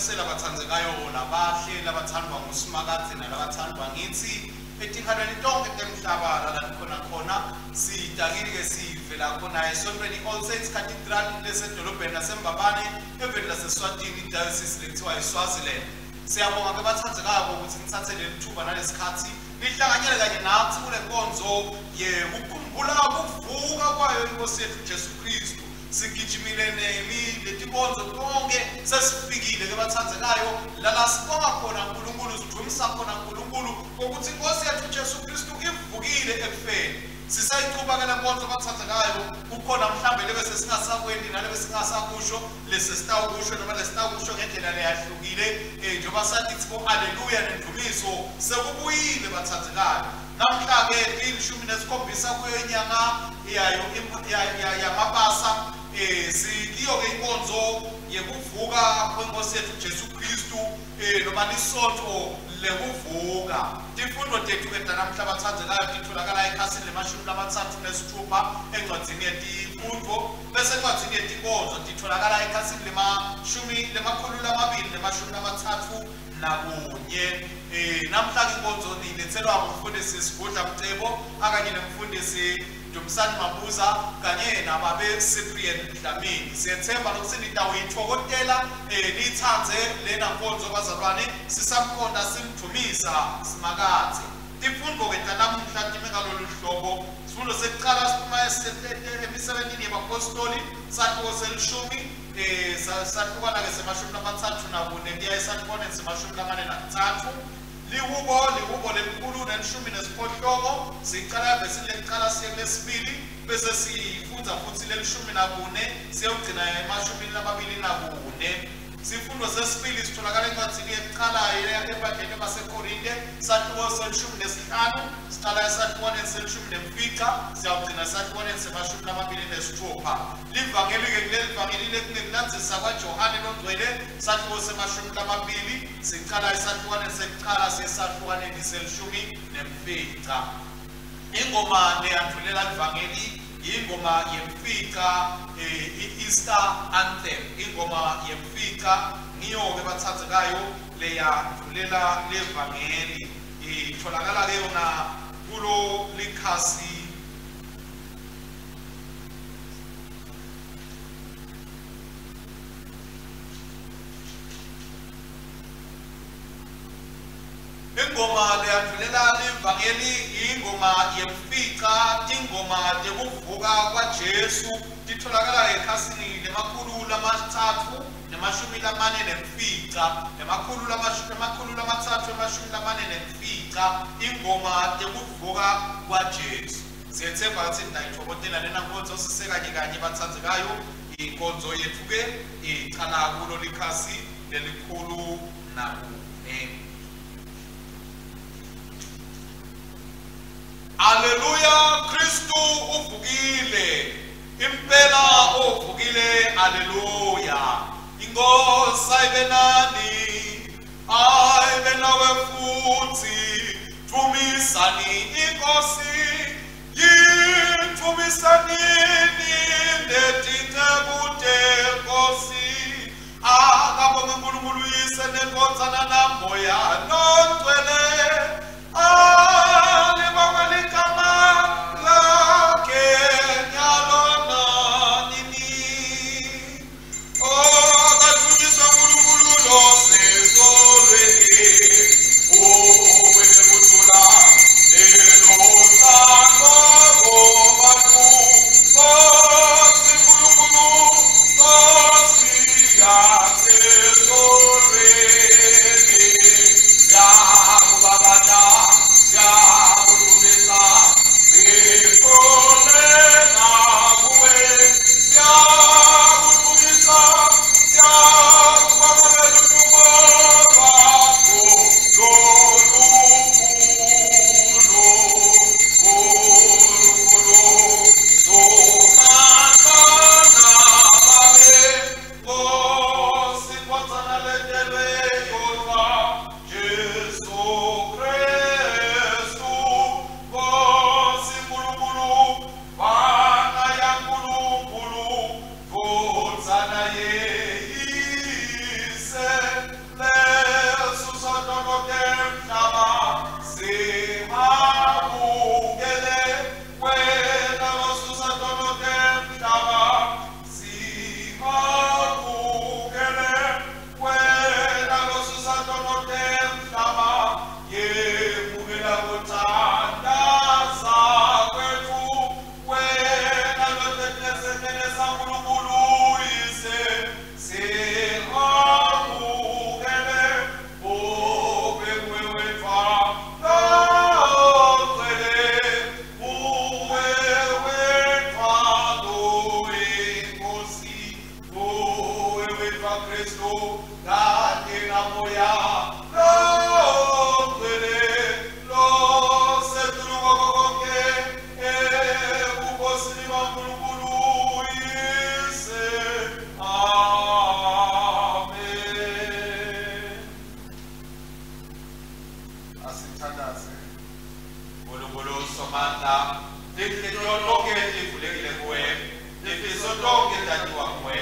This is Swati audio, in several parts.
Siyanibusela bathandzekayo labahle labathandwa nguSimakadze nalabathandwa ngitsi etikhalweni tonke temhlaba lala khona sitakile-ke sivela khona esontweni i-All Saints Cathedral lesedolobheni laseMbabane eveni laseSwatini diocese lekuthiwa iSwaziland. Siyabonga-ke bathandzekako ukuthi nithathe leli thuba nalesikhathi nihlanganyele kanye nathi kule nkonzo yekukhumbula kuvuka kwayo inkosi yethu Jesu Kristu. Sigijimile nemi letinkonzo tonke sesifikile ke bathandzekayo lala sibonga khona uNkulunkulu, sidumisa khona uNkulunkulu ukuthi inkosi yethu Jesu Kristu ivukile ekufeni. Sisayichuba ke lenkonzo bathandzekayo, kukhona mhlambe lebe sesingasakwendi nalebe singasakusho lesesitawukusho noma lesitawukusho ngendlela leyahlukile, njengoba sathi bo haleluya nendumiso sekubuyile bathandzekayo. Namhla-ke 17 kuyo inyanga yayo yamabasa, sikiyo-ke inkonzo yekuvuka kwenkosi yethu Jesu Kristu, noma lisonto lekuvuka. Tifundo tethu-ke tanamhla bathandzekayo titholakala ekhasini le-36 encwadzini yetifundvo, bese encwadzini yetinkonzo titholakala ekhasini le-231. Namhla inkonzo nilethelwa ngumfundisi Sigudla Mcebo akanye nemfundisi Dumisani Mabuza kanye nababe Cyprian Dlamini. Siyethemba lokuthi nitawuyitfokotela, niyitsandze lena nkonzo bazalwane, sisamkhonda simdumisa Simakadze. Tifundvo-ke tanamuhla time ngalolu hlobo. Sifundo sekucala siphuma emisebentini yebapostoli, sahluko selishumi, sahlukana-ke se-34 kuya esahlukaneni se-43. Lihubo 118, sicala evesini lekucala siye kulesibili, bese sifundza futhi le-14 siyogcina e-24. Sifundo sesibili sitholakala encwadzini yekucala ebandleni labaseKorinte, sahluko se-15, siqala esahlukaneni se-15 siyawugcina esahlukaneni se-26. Livangeli-ke kuleli vangeli lekulandzisa kwaJohane longcwele, sahluko se-20, siqala esahlukaneni sekucala siye esahlukaneni se-15. Ingoma leyandvulela livangeli ingoma yemfica, i-Easter Anthem, ingoma yemfica ngiyo-ke bathandzekayo leyandvulela levangeli. Itholakala-ke yona kulo likhasi ingoma leyandvulela livangeli, ingoma yemfica, tingoma tekuvuka kwaJesu, titholakala ekhasini le-345, 345, ingoma tekuvuka kwaJesu. Siyethemba ukuthi nayitfokotela lena nkonzo sisekanye kanye bathandzekayo. Inkonzo yethu-ke icala kulo likhasi le-104. Alleluia, Kristu uvukile, impela uvukile, alleluia. Inkosi ayibe nani, ayibe nawe futhi. Dvumisani inkosi, yidvumisani netinceku tenkosi. Akabonge uNkulunkulu Uyise neNkosana naMoya loNgcwele. Alibongwe ligama lakhe nyalo nanini. Akadunyiswe uNkulunkulu losezulwini, ube nekuthula neluthando kubantu. Nkosi Nkulunkulu, Nkosi yasezulwini, siyakubabata, siyakudumisa, sikhuleka kuwe, siyakudumisa, siyakubonga ludumo lwakho lolukhulu. Nkulunkulu, Somandla nababe, Nkosi Nkosana letelwe yodvwa, Jesu Asithandaze. Nkulunkulu Somandla, tinhliziyo tonke tivulekile kuwe, tifiso tonke tatiwa kuwe,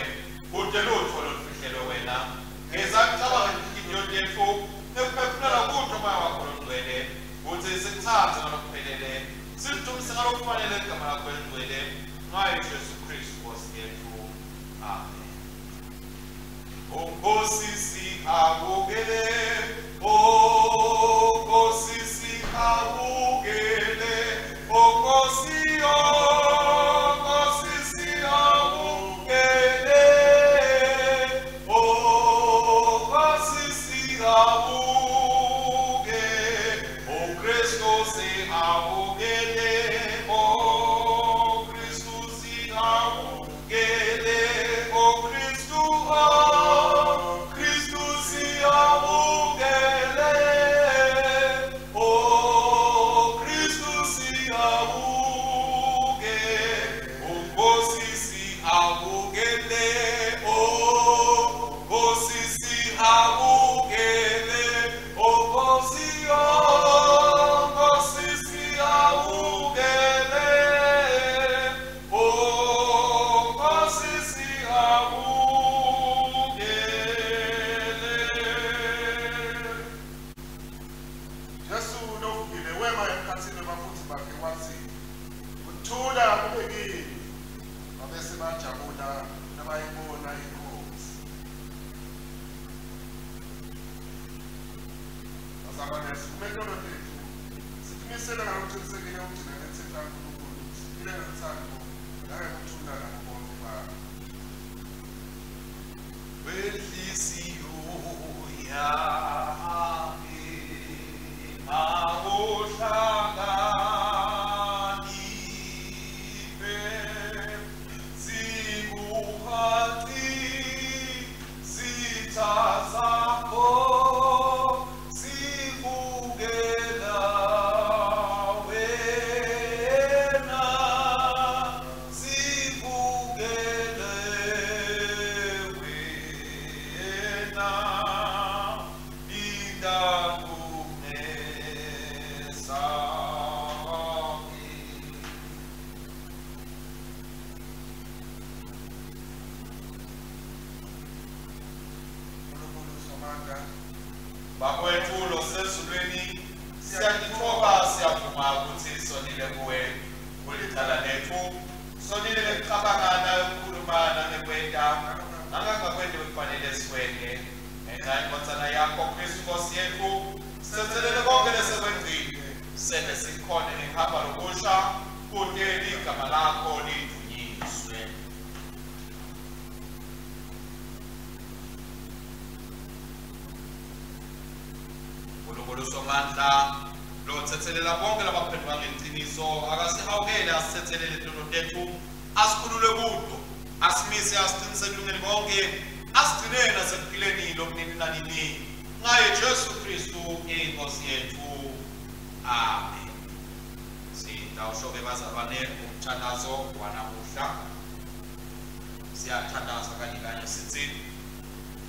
kute lutfo lolufihlelwe wena. Geza kucabanga tinhliziyo tetfu nekuphefumulela kuto Moya wakho longcwele, kutsi sikutsandze ngalokuphelele, silidumise ngalokufanele igama lakho elingcwele, ngaye Jesu Kristu Nkosi yetfu. Amen. O Nkosi sihawukele, O Nkosi sihawukele, O Nkosi, O Nkosi sihawukele, O Nkosi sihawuke, O Kristu sihawukele, O Kristu sihawukele, O Kristu, O Kristu sihawukele, O Kristu sihawuke, O Nkosi sihawukele, O Nkosi sihawukele, O Nkosi, O Nkosi sihawukele, O Nkosi sihawukele. Jesu lovukile wema emkhatsini webafundzi bakhe watsi, "Kuthula kube kini." Babese bajabula nabayibona iNkosi. Bazalwane, sivumelwano tetfu sitimisele ngalokuqinisekile ukugcina imithetho kaNkulunkulu, siphile ngeluthando nangekuthula nabo bonke abantu. Wenhliziyo yami mawuhlakaniphe, zikuhaqi zitha zakho zibukela wena, zibukele wena, indakungesabi. Nkulunkulu Somandla, Bakwethu losezulwini, siyatithoba, siyavuma ukuthi sonile kuwe, kulicala letfu, sonile ngekucabanga nangekukhuluma nangekwenta, nangangakwenti bekufanele sikwente. Ngenxa yendvodzana yakho Kristu Nkosi yetfu, sitsetselele konke lesekwengcile, sente sikhone ngekuhamba lokusha, kute ligama lakho lidvunyiswe. Nkulunkulu Somandla, lotsetselela bonke labaphendvuka ngeliciniso, akasihawukele, asitsetselele tono tetfu, asikhulule kuto, asimise, asiqinise ekulungeni konke, asigcine nasekuphileni lokunini nanini, ngaye Jesu Kristu iNkosi yetfu. Amen. Sitawusho-ke bazalwane umthandazo wanamuhla. Siyathandaza kanye kanye sithi: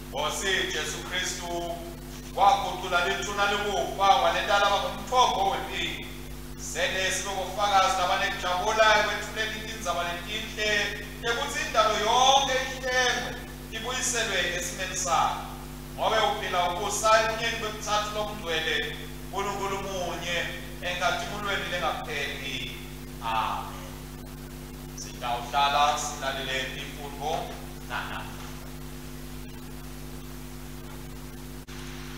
Nkosi Jesu Kristu, wagucula lithuna lekufa walenta laba ngumthombo wempilo. Sele sibe bofakazi labanekujabula ekwetfuleni tindzaba letinhle tekutsi indalo yonke ihlengwe ibuyiselwe esimeni sayo, ngobe uphila ubusa ebunyeni bebutsatfu lobungcwele, Nkulunkulu munye, enkatimulweni lengapheli. Amen. Sitawuhlala silalele tifundvo nana.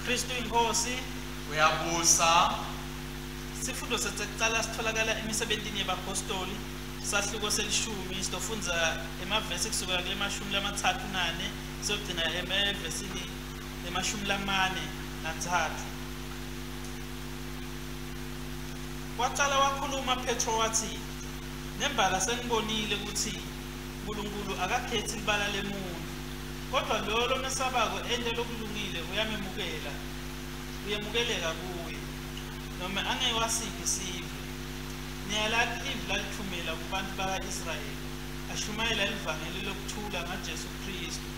Kristu inkosi uyabusa. Sifundo sekucala sitholakala emisebentini yebapostoli, sahluko selishumi, sitofundza emavesi kusukela kule 34 siyogcina emavesini 43. Wacala wakhuluma Petro wathi, "Nembala sengibonile ukuthi uNkulunkulu akakhethi libala lemuntu, kodwa loyo lomesabako ente lokulungile uyamemukela, uyemukeleka kuye, noma angewasiphi sive. Niyalati livi lalithumela kubantu baka-Israyeli, ashumayela livangeli lokuthula ngaJesu Kristu,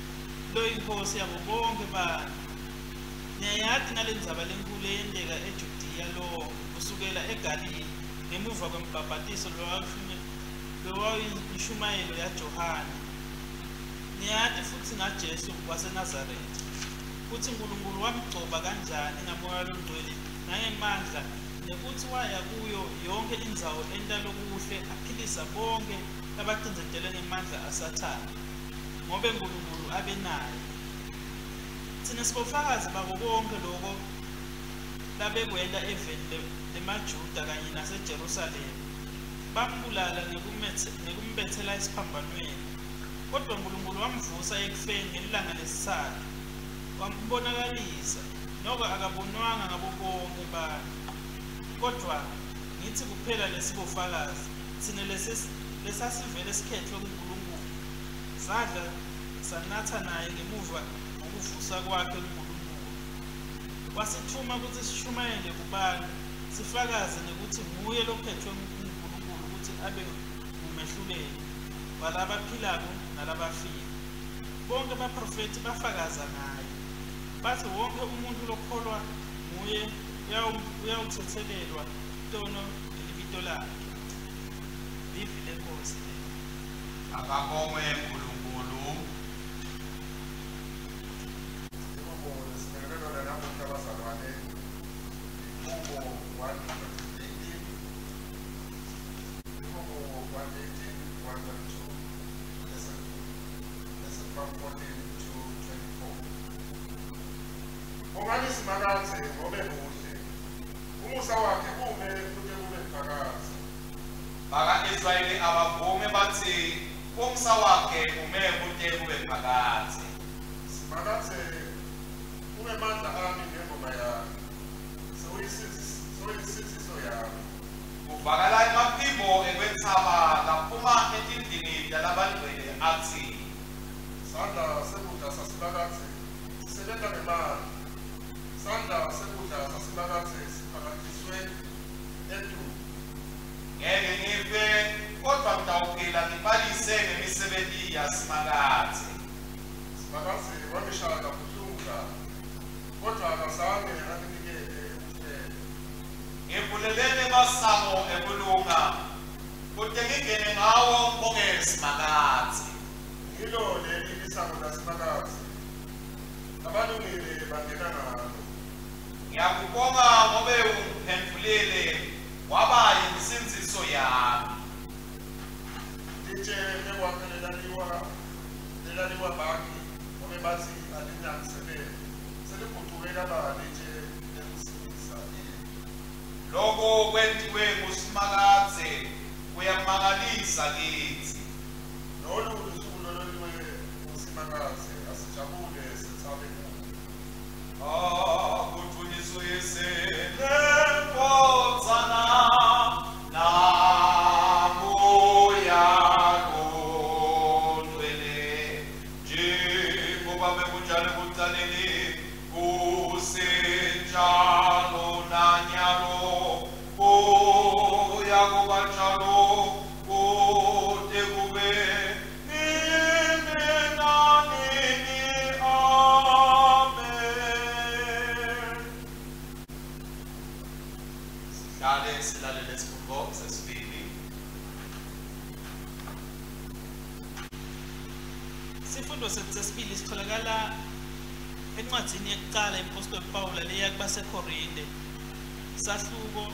loyinkosi yabo bonke bantu." Niyayati ngalendzaba lenkulu leyenteka eJudiya lonke kusukela eGalile ngemuva kwembhabhatiso lowawuyinshumayelo yaJohane. Niyati futsi ngaJesu waseNazaretha kutsi Nkulunkulu wamgcoba kanjani ngaMoya Longcwele nangemandla, nekutsi waya kuyo yonkhe indzawo enta lokuhle, aphilisa bonkhe labacindzetelwe ngemandla aSathane, ngobe Nkulunkulu abenaye. Tsine sibofakazi bako konkhe loko labekwenta eveni lemaJuda kanye naseJerusalema. Bambulala ngekumbetsela esiphambanweni, kodvwa Nkulunkulu wamvusa ekufeni ngelilanga lesitsatfu, wambonakalisa, noko akabonwanga ngabo bonkhe bantfu, kodvwa ngitsi kuphela lesibofakazi, tsine lesasivele sikhetfwe nguNkulunkulu, sadla sanatsa naye ngemuva ngokuvusa kwakhe nguNkulunkulu. Wasitfuma kutsi sishumayele kubantfu, sifakaze nekutsi nguye lokhetfwe nguNkulunkulu kutsi abe ngumehluleli walabaphilako nalabafile. Bonke baprofethi bafakaza ngaye, bathi wonke umuntu lokholwa nguye uyawutsetselelwa tono ngelibito lakhe. Livi leNkosi lelo. Akabongwe uNkulunkulu. Ihubo lesibekelwe lona namuhla bazalwane, ihubo 118, ihubo 118, 132, bese kuba 14 to 24. Bongani Simakadze ngobe muhle, umusa wakhe ume kute kube phakadze. Baka-Israyeli abavume bathi umsa wakhe ume kute kube phakadze. Simakadze ungemandla ami nengoma yami, sewuyinsindziso yami. Kuvakala emaphimbo ekwetsaba laphuma etindlini talabangcwele athi, Sandla sekudla saSimakadze sisebenta ngemandla, sandla sekudla saSimakadze siphakanyiswe etulu. Ngeke ngife, kodvwa ngitawuphila ngibalise ngemisebenti yaSimakadze. Simakadze wangishaya kabuhlungu kabi, kodvwa akazange anginikele ekufeni. Ngivuleleni emasango ekulunga, kute ngingene ngawo ngibonge Simakadze. Ngilo leli lisango laSimakadze, labalungile bangena ngalo. Ngiyakubonga ngobe ungiphendvulile, waba yinsindziso yami. Litshe lekwakha lelaliwa bakhi ngobe batsi alinamsebenzi, seligucuke laba litshe lekusimisa indlu. Loko kwentiwe nguSimakadze, kuyamangalisa kitsi. Lolu lusuku lolwentiwe nguSimakadze, asijabule sitsabe kulo. Akudvunyiswe Uyise neNdvodzana naMoya Longcwele, njengoba bekunjalo ekucaleni, kusenjalo nanyalo, kuyakuba njalo kute kube nini nanini. Amen. Sihlale silalele isifundo sesibili. Sifundo sethu sesibili sitholakala encwadzini yekucala impostoli Pawula leya kubaseKorinte, sahluko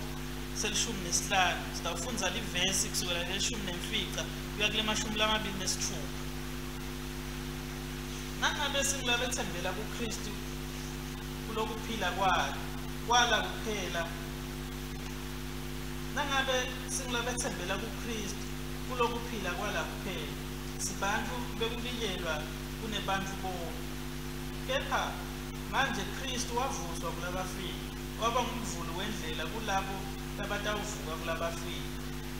se-15. Sitawufundza livesi kusukela le-15 kuya kule 26. Nangabe singulabetsembela kuKristu kulokuphila kwakhe, kwala kuphela. Nangabe singulabetsembela kuKristu kulokuphila kwala kuphela, sibantfu bekulilelwa kunebantfu bonke. Kepha manje Kristu wavuswa kulabafile, waba ngumvuli wendlela kulabo labatawuvuka kulabafile.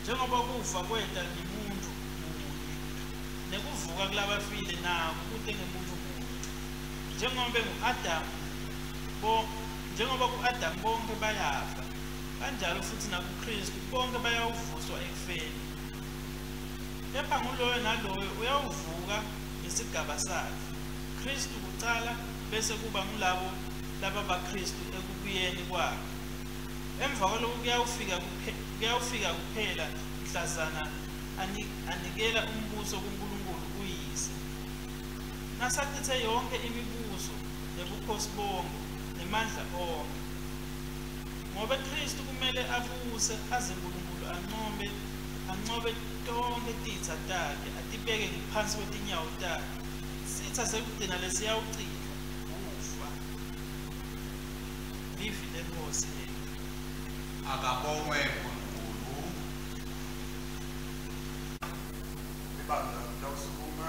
Njengoba kufa kweta ngemuntfu munye, nekuvuka kulabafile nako kute ngemuntfu munye. Njengoba ku-Adamu bonke bayafa, kanjalo futhi nakuKristu bonke bayawuvuswa ekufeni. Kepha nguloyo naloyo uyawuvuka ngesigaba sakhe. Kristu kucala, bese kuba ngulabo lababaKristu ekubuyeni kwakhe. Emva kwaloko kuyawufika kuphela mhlazana anikela umbuso kuNkulunkulu uyise. Nasacithe yonke imibuso nebukhosi bonke nemandla onke. Ngobe Kristu kumele abuse aze uNkulunkulu anqobe tonke titsa takhe atibeke ngephansi kwetinyawo takhe. Sitsa sekugcina lesiyawucitfwa kufa. Livi leNkosi leli. Akabongwe uNkulunkulu. Ibandla lawusukuma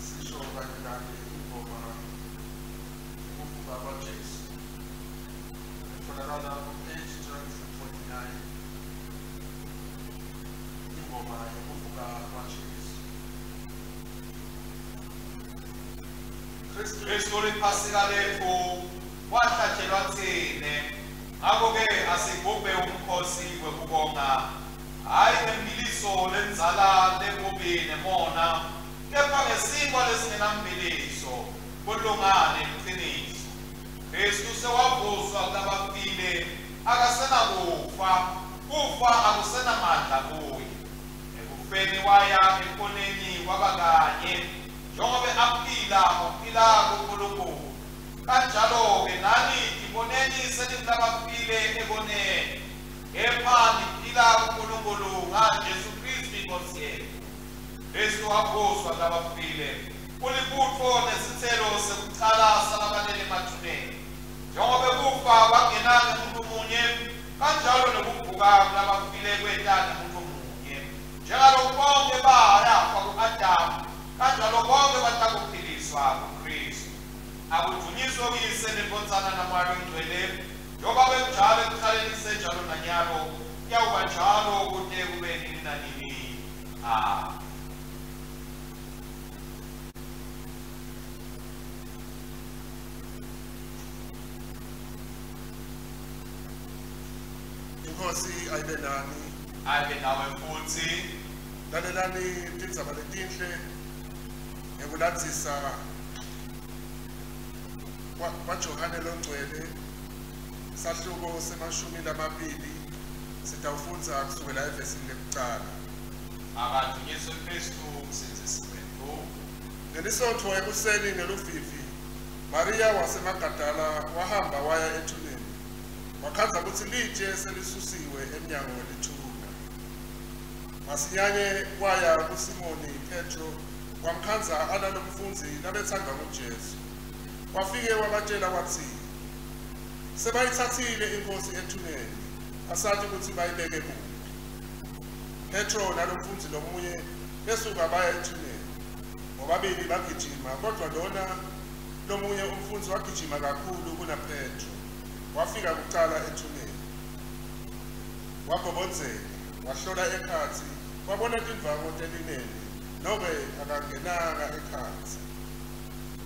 sisho kanye kanye ingoma yokuvuka kwaJesu etholakala ku-page 249, ingoma yokuvuka kwaJesu. Kristu Kristu liphasika lethu wahlatshelwa tsine, ngakho-ke asigubhe umkhosi wekubonga, hhayi ngembiliso lendzala lebubi nemona, kepha ngesinkwa lesingenambiliso, kulunga neliciniso. Kristu sewavuswa kulabafile, akasenakufa, kufa akusenamandla kuye. Ekufeni waya ekoneni kwaba kanye, njengobe aphila uphila kuNkulunkulu. Kanjalo-ke nani tiboneni seningulabafile ekoneni, kepha niphila kuNkulunkulu ngaJesu Kristu iNkosi yethu. Kristu wavuswa kulabafile, ulibutfo nesitselo sekucala salabalele emathuneni. Njengobe kufa kwangena ngemuntu munye, kanjalo nekuvuka kulabafile kweta ngemuntu munye. Njengalokhu bonke bayafa ku-Adamu, kanjalo bonke batakuphiliswa kuKristu. Akudunyiswe uyise neNdvodzana naMoya Longcwele, njengoba bekunjalo ekucaleni kusenjalo nanyalo, kuyawuba njalo kute kube nini nanini. Amen. Inkosi ayibe nani. Ayibe nawe futhi. Lalelani tindzaba letinhle ngekulandzisa kwaJohane Longcwele, sahluko se-20, sitawufundza kusukela evesini lekucala. Akadunyiswe Kristu umsindzisi wethu. Ngelisonto ekuseni ngeluvivi, Maria waseMagadala wahamba waya ethuneni, wakhandza kutsi litshe selisusiwe emnyango welithuna. Masinyane waya kuSimoni Petro, wamkhandza analomfundzi labethandwa nguJesu. Wafike wabatjela watsi, sebayitsatsile inkosi ethuneni, asati kutsi bayibeke kuphi. Petro nalomfundzi lomunye besuka baya ethuneni. Bobabili bagijima, kodwa lona lomunye umfundzi wagijima kakhulu kunaPetro. Wafika kucala ethuneni. Wagobondzela, wahlola ekhatsi, wabona tindvango telineni, nobe akangenanga ekhatsi.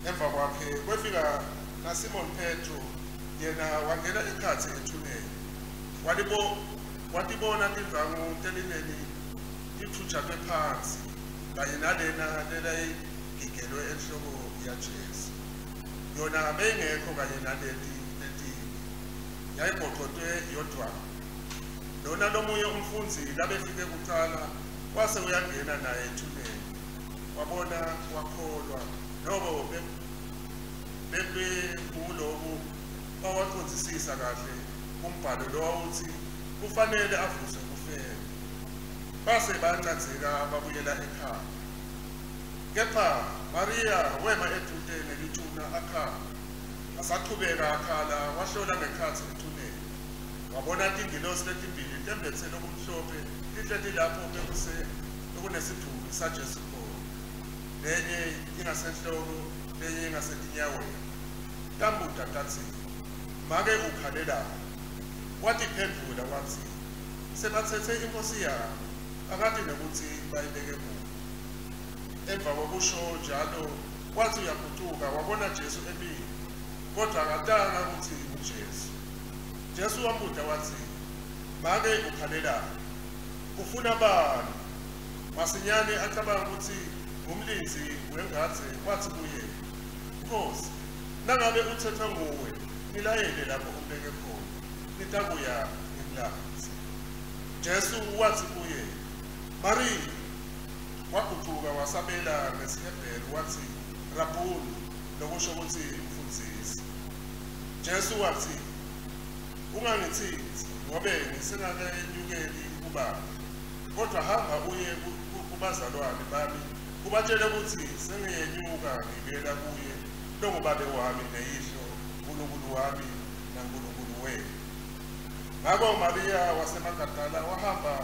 Emva kwakhe kwefika naSimon Petro, yena wangena ekhatsi ethuneni. Watibona tindvango telineni titfutjakwe phansi, kanye nalena lelayigigelwe enhloko yaJesu. Yona beyingekho kanye naleti letinye, yayigoqotwe yodvwana. Lona lomunye umfundzi labefike kucala wase uyangena naye ethuneni, wabona wakholwa. Noko bekuloku bawacondzisisa kahle umbhalo lowawutsi kufanele avuswe kufeni. Base bayancandzeka babuyela ekhaya. Kepha Maria wema edvute nelithuna akhala. Asachubeka akhala, wahlola ngekhatsi ethuneni. Wabona tingilosi letimbili tembetse lokumhlophe tihleti lapho bekunesidvumbu saJesu khona. Lenye ingasenhloko, lenye ingasetinyaweni. Tambuta tatsi, make ukhalelani? Watiphendvula watsi, sebatsetse inkosi yami, akati nekutsi bayibeke kuphi. Emva kokusho njalo, wathi uyagucuka wabona Jesu emile, kodwa akatanga kutsi nguJesu. Jesu wambuta watsi, make ukhalelani? Ufuna bani? Masinyane acabanga kutsi ngumlindzi wengadze, wathi kuye, Nkosi, Nangabe utsetfwe nguwe, nilayele lapho umbeke khona, nitakuya ngimlandze. Jesu watsi kuye, Mariya. Wagucuka wasabela ngesiHebheru watsi, Rabuni, lokusho kutsi mfundzisi. Jesu watsi, Ungangitsintsi, ngobe ngisengakenyukeli kuBabe. Kodvwa hamba uye kubazalwane bami, ubatjele kutsi sengiyenyuka ngibuyela kuye longuBabe wami neyihlo, Nkulunkulu wami naNkulunkulu wenu. Ngako Mariya waseMagadala wahamba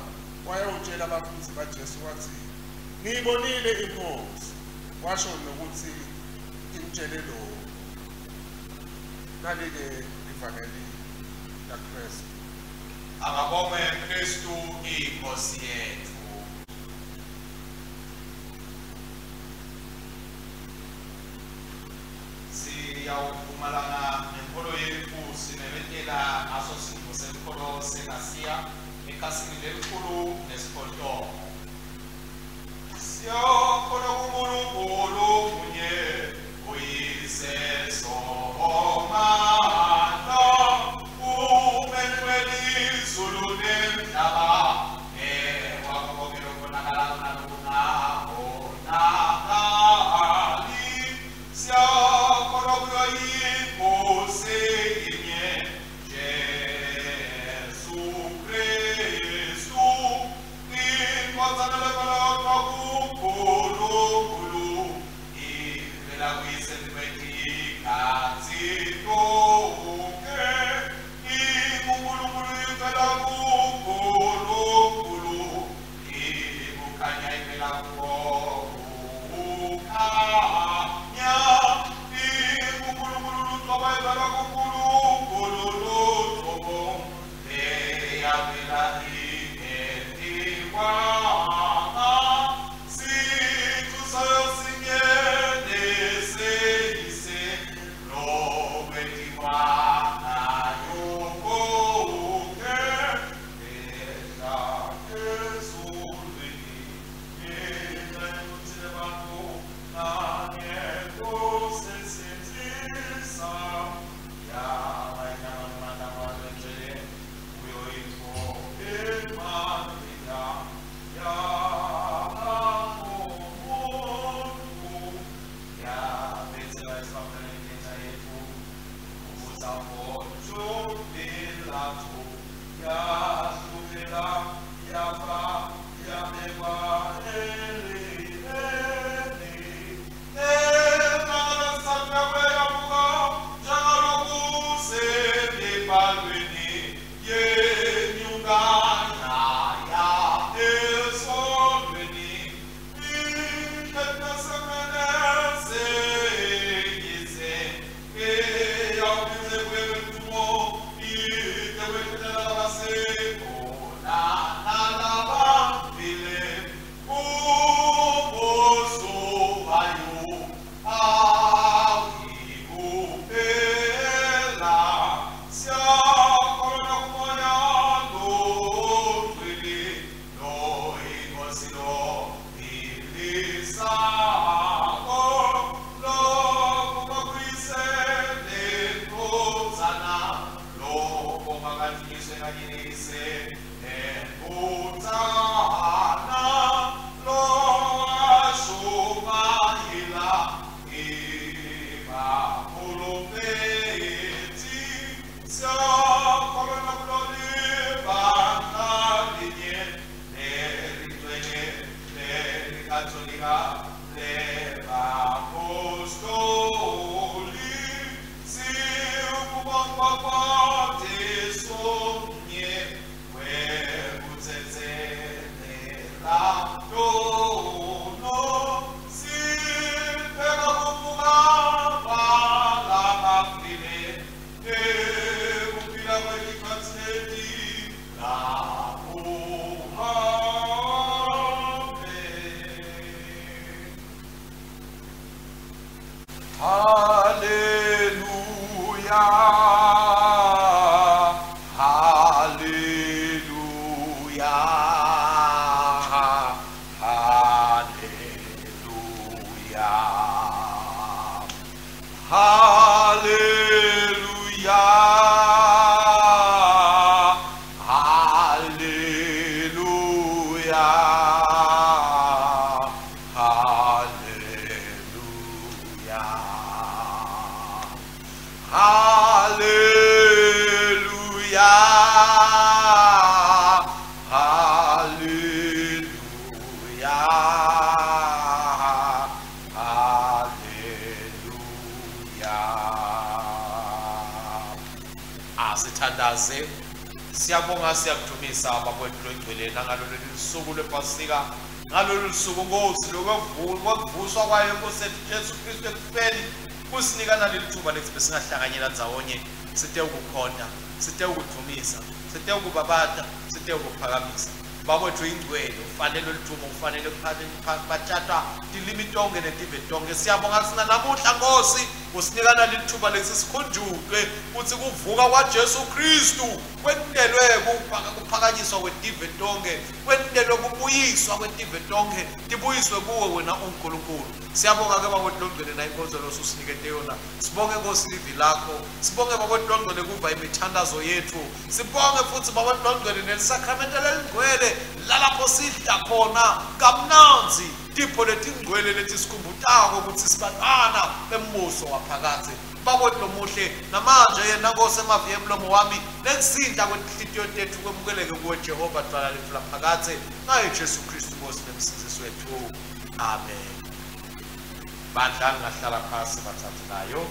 wayawutjela bafundzi baJesu watsi, Ngiyibonile iNkhosi, washo nokutsi imtjele lokhu. Nali-ke livangeli laKhristu. Akabongwe Kristu iNkosi yetfu. Siyawuvumelana nenkolo yetfu simemetela ngaso simo senkolo seNasiya ekhasini lelikhulu nesiphohlongo. Siyakholwa kuNkulunkulu munye, uYise Somandla, uMenzi welizulu nemhlaba, newakho konke lokubonakalayo nalokungabonakali. Siyakholwa kuyo iNkosi inye, Jesu Kristu, iNdvodzana levelelwa kuNkulunkulu, ivela kuyise kwetikhatsi tonkhe. InguNkulunkulu ivela kuNkulunkulu, ikukhanya ivela kuko kukhanya. InguNkulunkulu lucobo ivela kuNkulunkulu lucobo, leyavela ingentiwanga. Sicu sayo sinye neseyise, lokwentiwa nayo konke. Ehla ezulwini, inceku bantfu nangekusisindzisa. Yaba inyama namandla kuyo intfo emandla, yaba ngumuntfu, yabetselwa esiphambanweni ngenca yetfu, ukuze yahlupheka, yafa, yabekwa elibeni. Enalesakabeka njengalokusemibhalweni, yenyuka yaya ezulwini, ihleti eyawuphindze kuye ngeludumo, ite kwehlulela labasekhona nalabafile. Umbuso wayo awuyikuphela. Siyakholwa kuMoya loNgcwele, loyiNkosi lophilisako, lophuma kuyise neNdvodzana, lobonga kadvunyiswe kanye neyise neNdvodzana, lowashumayela ngebaprofethi. Siyakholwa nakulo libandla linye lelingcwele lelikatolika lebapostoli, siwukubamba kwabatiso mnye wekutsetselela tono, sipheka kuvuka kwalabafile nekuphila kwetikhatsi letilapo. Amen. Hallelujah, hallelujah, hallelujah. Hallelujah. Hallelujah, hallelujah. Asithandaze. Siyabonga, siyakudumisa Baba wethu longcwele nangalolu lusuku lwePasika, ngalolu suku Nkosi lokuvuswa kwayo Nkosi yethu Jesu Kristu ekufeni, kusinika naleli thuba lethu besingahlanganyela ndzawonye, site ukukhonta, site ukudumisa, site ukubabata, site ukuphakamisa. Baba wethu ingcwele, ufanele ludumo, ufanele kubatshata tilimi tonke netive tonke. Siyabonga sina namuhla Nkosi usinika naleli thuba lesi sikhunjulwe ukuthi kuvuka kwaJesu Kristu kwentelwe kuphakanyiswa kwetive tonke, kwentelwe kubuyiswa kwetive tonke, tibuyiswe kuwe wena uNkulunkulu. Siyabonga ke Baba wethu longcwele na inkonzo losusinikete yona. Sibonge Nkosi livi lakho, sibonge Baba wethu longcwele kuva imithandazo yethu, sibonge futhi Baba wethu longcwele nelisakramente lelingcwele lalapho sidla khona kamnandzi tipho letingcwele letisikhumbutako ukuthi sibantwana bembuso waphakadze. Baba wethu lomuhle, namanje yena Nkosi emavi emlomo wami nekusidla kwetinhlitiyo tethu kwemukeleke kuwe Jehova dwala lethu laphakadze, ngaye Jesu Kristu Nkosi nemsindzisi wethu. Amen. Bandla ngahlala phasi bathathelayo.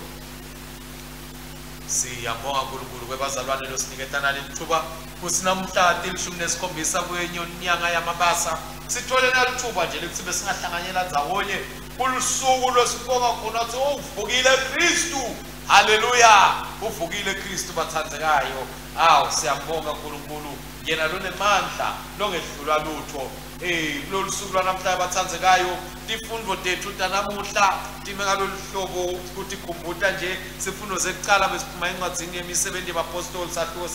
Siyabonga uNkulunkulu kwebazalwane losiniketana lelithuba kutsi namuhla 17 kwenyanga yamabasa sithole nalithuba nje lekuthi besingahlanganyela ndzawonye kulusuku lwesibonga khona ukuthi uvukile Kristu. Haleluya, uvukile Kristu bathandzekayo. Awu, siyambonga uNkulunkulu yena lonemandla longehlulwa lutho. Kulolu suku lwanamhlanje bathandzekayo, tifundo tethu tanamuhla time ngalolu hlobo kutikhumbuta nje sifundo sekucala besiphuma encwadzini yemisebenzi yabapostoli sahluko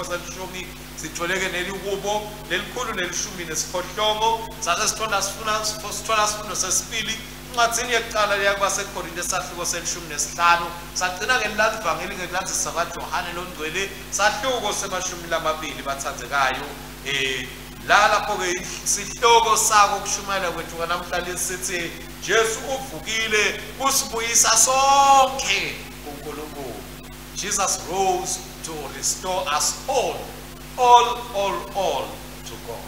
selishumi, sitholeke nelihubo 118, sase sithola sifundo sesibili encwadzini yekucala leyakubaseKorinte sahluko 15, sagcina ngelalivangeli ngekulandzisa kwaJohane longcwele sahluko 20 bathandzekayo. La lapho-ke sihloko sako kushumayela kwethu kanamhlanje sithi Jesu uvukile kusibuyisa sonke kuNkulunkulu. Jesus rose to restore us all, all, all, all to God.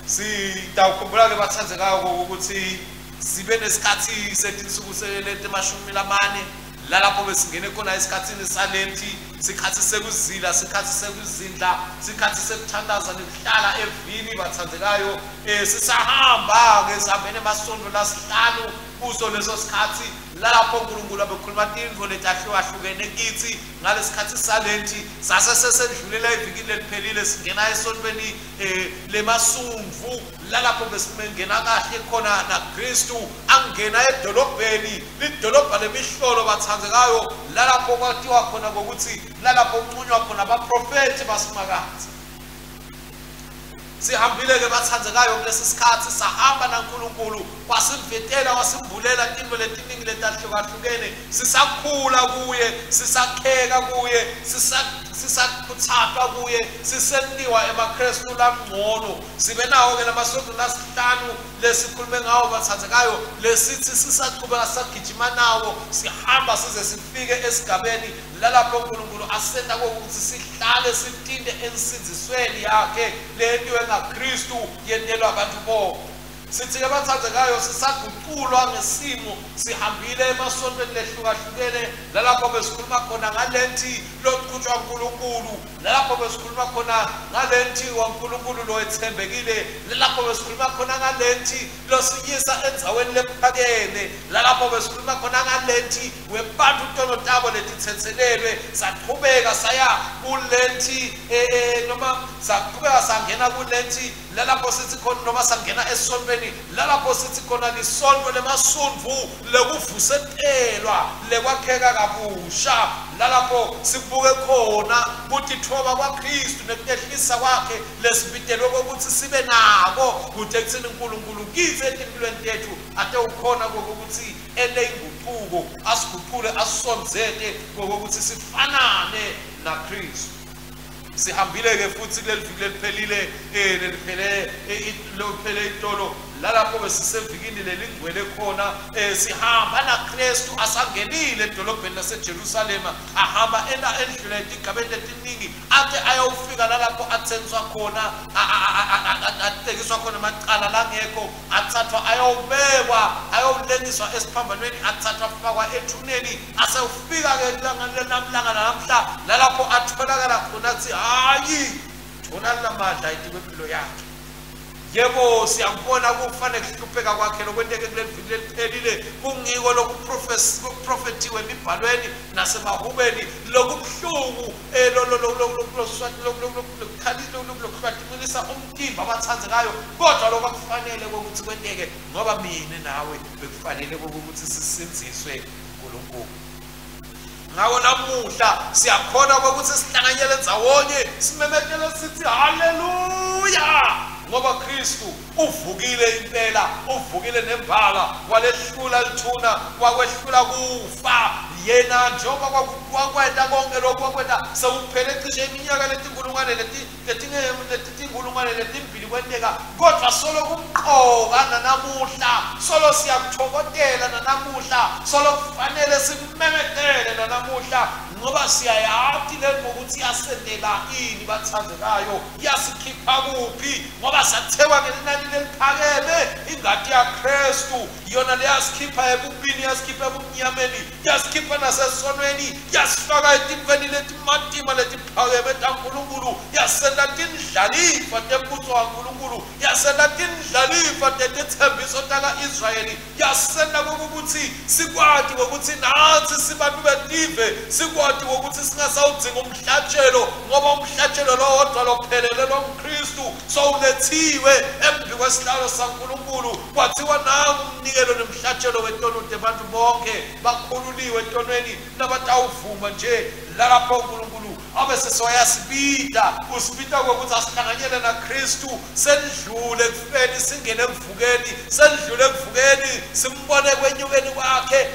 Sitawukhumbula-ke bathandzekayo ukuthi sibe nesikhathi setinsuku leti-40 lalapho besingene khona esikhathini salenti, sikhathi sekuzila, sikhathi sekuzindla, sikhathi sekuthandaza nekuhlala evini bathandzekayo. Sisahamba-ke sihambene emasondo lasihlanu kuso leso sikhathi lalapho uNkulunkulu abekhuluma tintfo letahlukahlukene kitsi ngalesikhathi salenti. Sase sesendlulela evikini leliphelile singena esontweni lemasumvu lalapho besingena kahle khona naKristu angena edolobheni, lidolobha lemihlolo bathandzekayo, lalapho kwatiwa khona ngokuthi lalapho kunqunywa khona abaprofethi basimakadze. Sihambile-ke bathandzekayo kulesi sikhathi, sahamba naNkulunkulu wasimvetela wasimbulela tintfo letiningi letahlukahlukene. Sisakhula kuye, sisakheka kuye, sisakhutsatwa kuye, sisentiwa emaKristu lamngcono. Sibe nawo-ke lamasonto lasihlanu lesikhulume ngawo bathandzekayo, lesithi sisaqhubeka sagijima nawo, sihamba size sifike esigabeni lalapho uNkulunkulu asenta kokuthi sihlale sitinde ensindzisweni yakhe leyentiwe ngaKristu yentelwa abantu bonke. Sithi-ke bathandzekayo sisaguculwa ngesimo, sihambile emasontweni lehlukahlukene lalapho besikhuluma khona ngalenti lochutshwa uNkulunkulu, lalapho besikhuluma khona ngalenti waNkulunkulu loethembekile, lalapho besikhuluma khona ngalenti losinyisa endzaweni lephakeme, lalapho besikhuluma khona ngalenti webantu tono tabo letithethelelwe. Saqhubeka saya kulenti noma saqhubeka sangena kulenti lalapho sithi khona noma sangena esontweni lalapho sithi khona lisonto lemasundvu lekuvusetelwa lekwakheka kabusha, lalapho sibuke khona kutithoba kwaKristu nekutehlisa kwakhe lesibitelwe kokuthi sibe nako kude ekuthini uNkulunkulu kitsi etimpilweni tethu ate ukhona kokuthi ente inguquko, asiguqule asisondzete kokuthi sifanane naKristu. Sihambile-ke futhi kuleli viki leliphelile leliphele itolo lalapho besisevikini lelingcwele khona sihamba naKristu asangenile edolobheni laseJerusalema, ahamba endlula etigabeni letiningi ate ayofika lalapho athenswa khona, atekiswa khona amacala langekho, athathwa ayobekwa, ayolengiswa esiphambanweni, athathwa afakwa ethuneni. Asewufika ke ilanga namhla lalapho atholakala khona athi hayi thona lamandla etikwempilo yakhe. Yebo, siyakubona kufanele kuhlupheka kwakhe lokwenteke kuleli viki leliphelile, kungiko lokuprofethiwe emibhalweni nasemahubeni, lokubuhlungu lokuhlwatimulisa umtimba abathandzekayo, kodwa lokho kufanele ukuthi kwenteke ngoba mina nawe bekufanele ukuthi sisindziswe uNkulunkulu. Ngako namuhla siyakhona ukuthi sihlanganyele ndzawonye simemetele sithi haleluya, ngoba Kristu uvukile impela, uvukile nembala, walehlula lithuna, wakwehlula kufa. Yena njengoba wakwenta konke lokhu wakwenta sekuphele cishe iminyaka letinkulungwane letinkulungwane letimbili kwenteka, kodwa solo kumqoka nanamuhla, solo siyakuthokotela nanamuhla, solo kufanele simemetele nanamuhla, ngoba siyayati le ngokuthi yasendela ini bathandekayo, yasikhipha kuphi, ngoba sathekwa ngelinani leliphakeme, ingati yaKristu yona leyasikhipha ebubini, yasikhipha ebumnyameni, yasikhipha nasesonweni, yasifaka etimfeni letimatima letiphakeme taNkulunkulu, yasenda tindlalifa tembuso waNkulunkulu, yasenda tindlalifa tetethembiso taka-Israyeli, yasenda kokuthi sikwati ngokuthi nathi sibantu betive, sikwati ngokuthi singasawudzinga umhlatshelo, ngoba umhlatshelo lo wodwa lophelele lomKristu sowulethiwe embi kwesihlalo saNkulunkulu, kwathiwa nangu umnikelo nemhlatshelo wetono tebantu bonke bakhululiwe etonweni nabatawuvuma nje lalapho uNkulunkulu abe sesoyasibita, usibita ngokuthi asihlanganyele naKristu, sendlule ekufeni singene ekuvukeni, sendlule ekuvukeni simbone kwenyukeni kwakhe,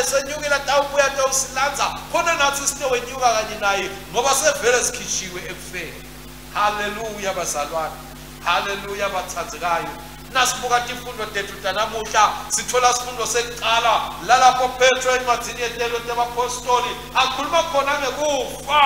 esenyukile atawubuya atawusilandza khona nathi sitowenyuka kanye naye ngoba sevele sikhishiwe ekufeni. Haleluya bazalwane, haleluya bathandzekayo. Nasibuka tifundo tethu tanamuhla sithola sifundo sekucala lalapho Petro encwadzini yetelo tebapostoli akhuluma khona ngekufa,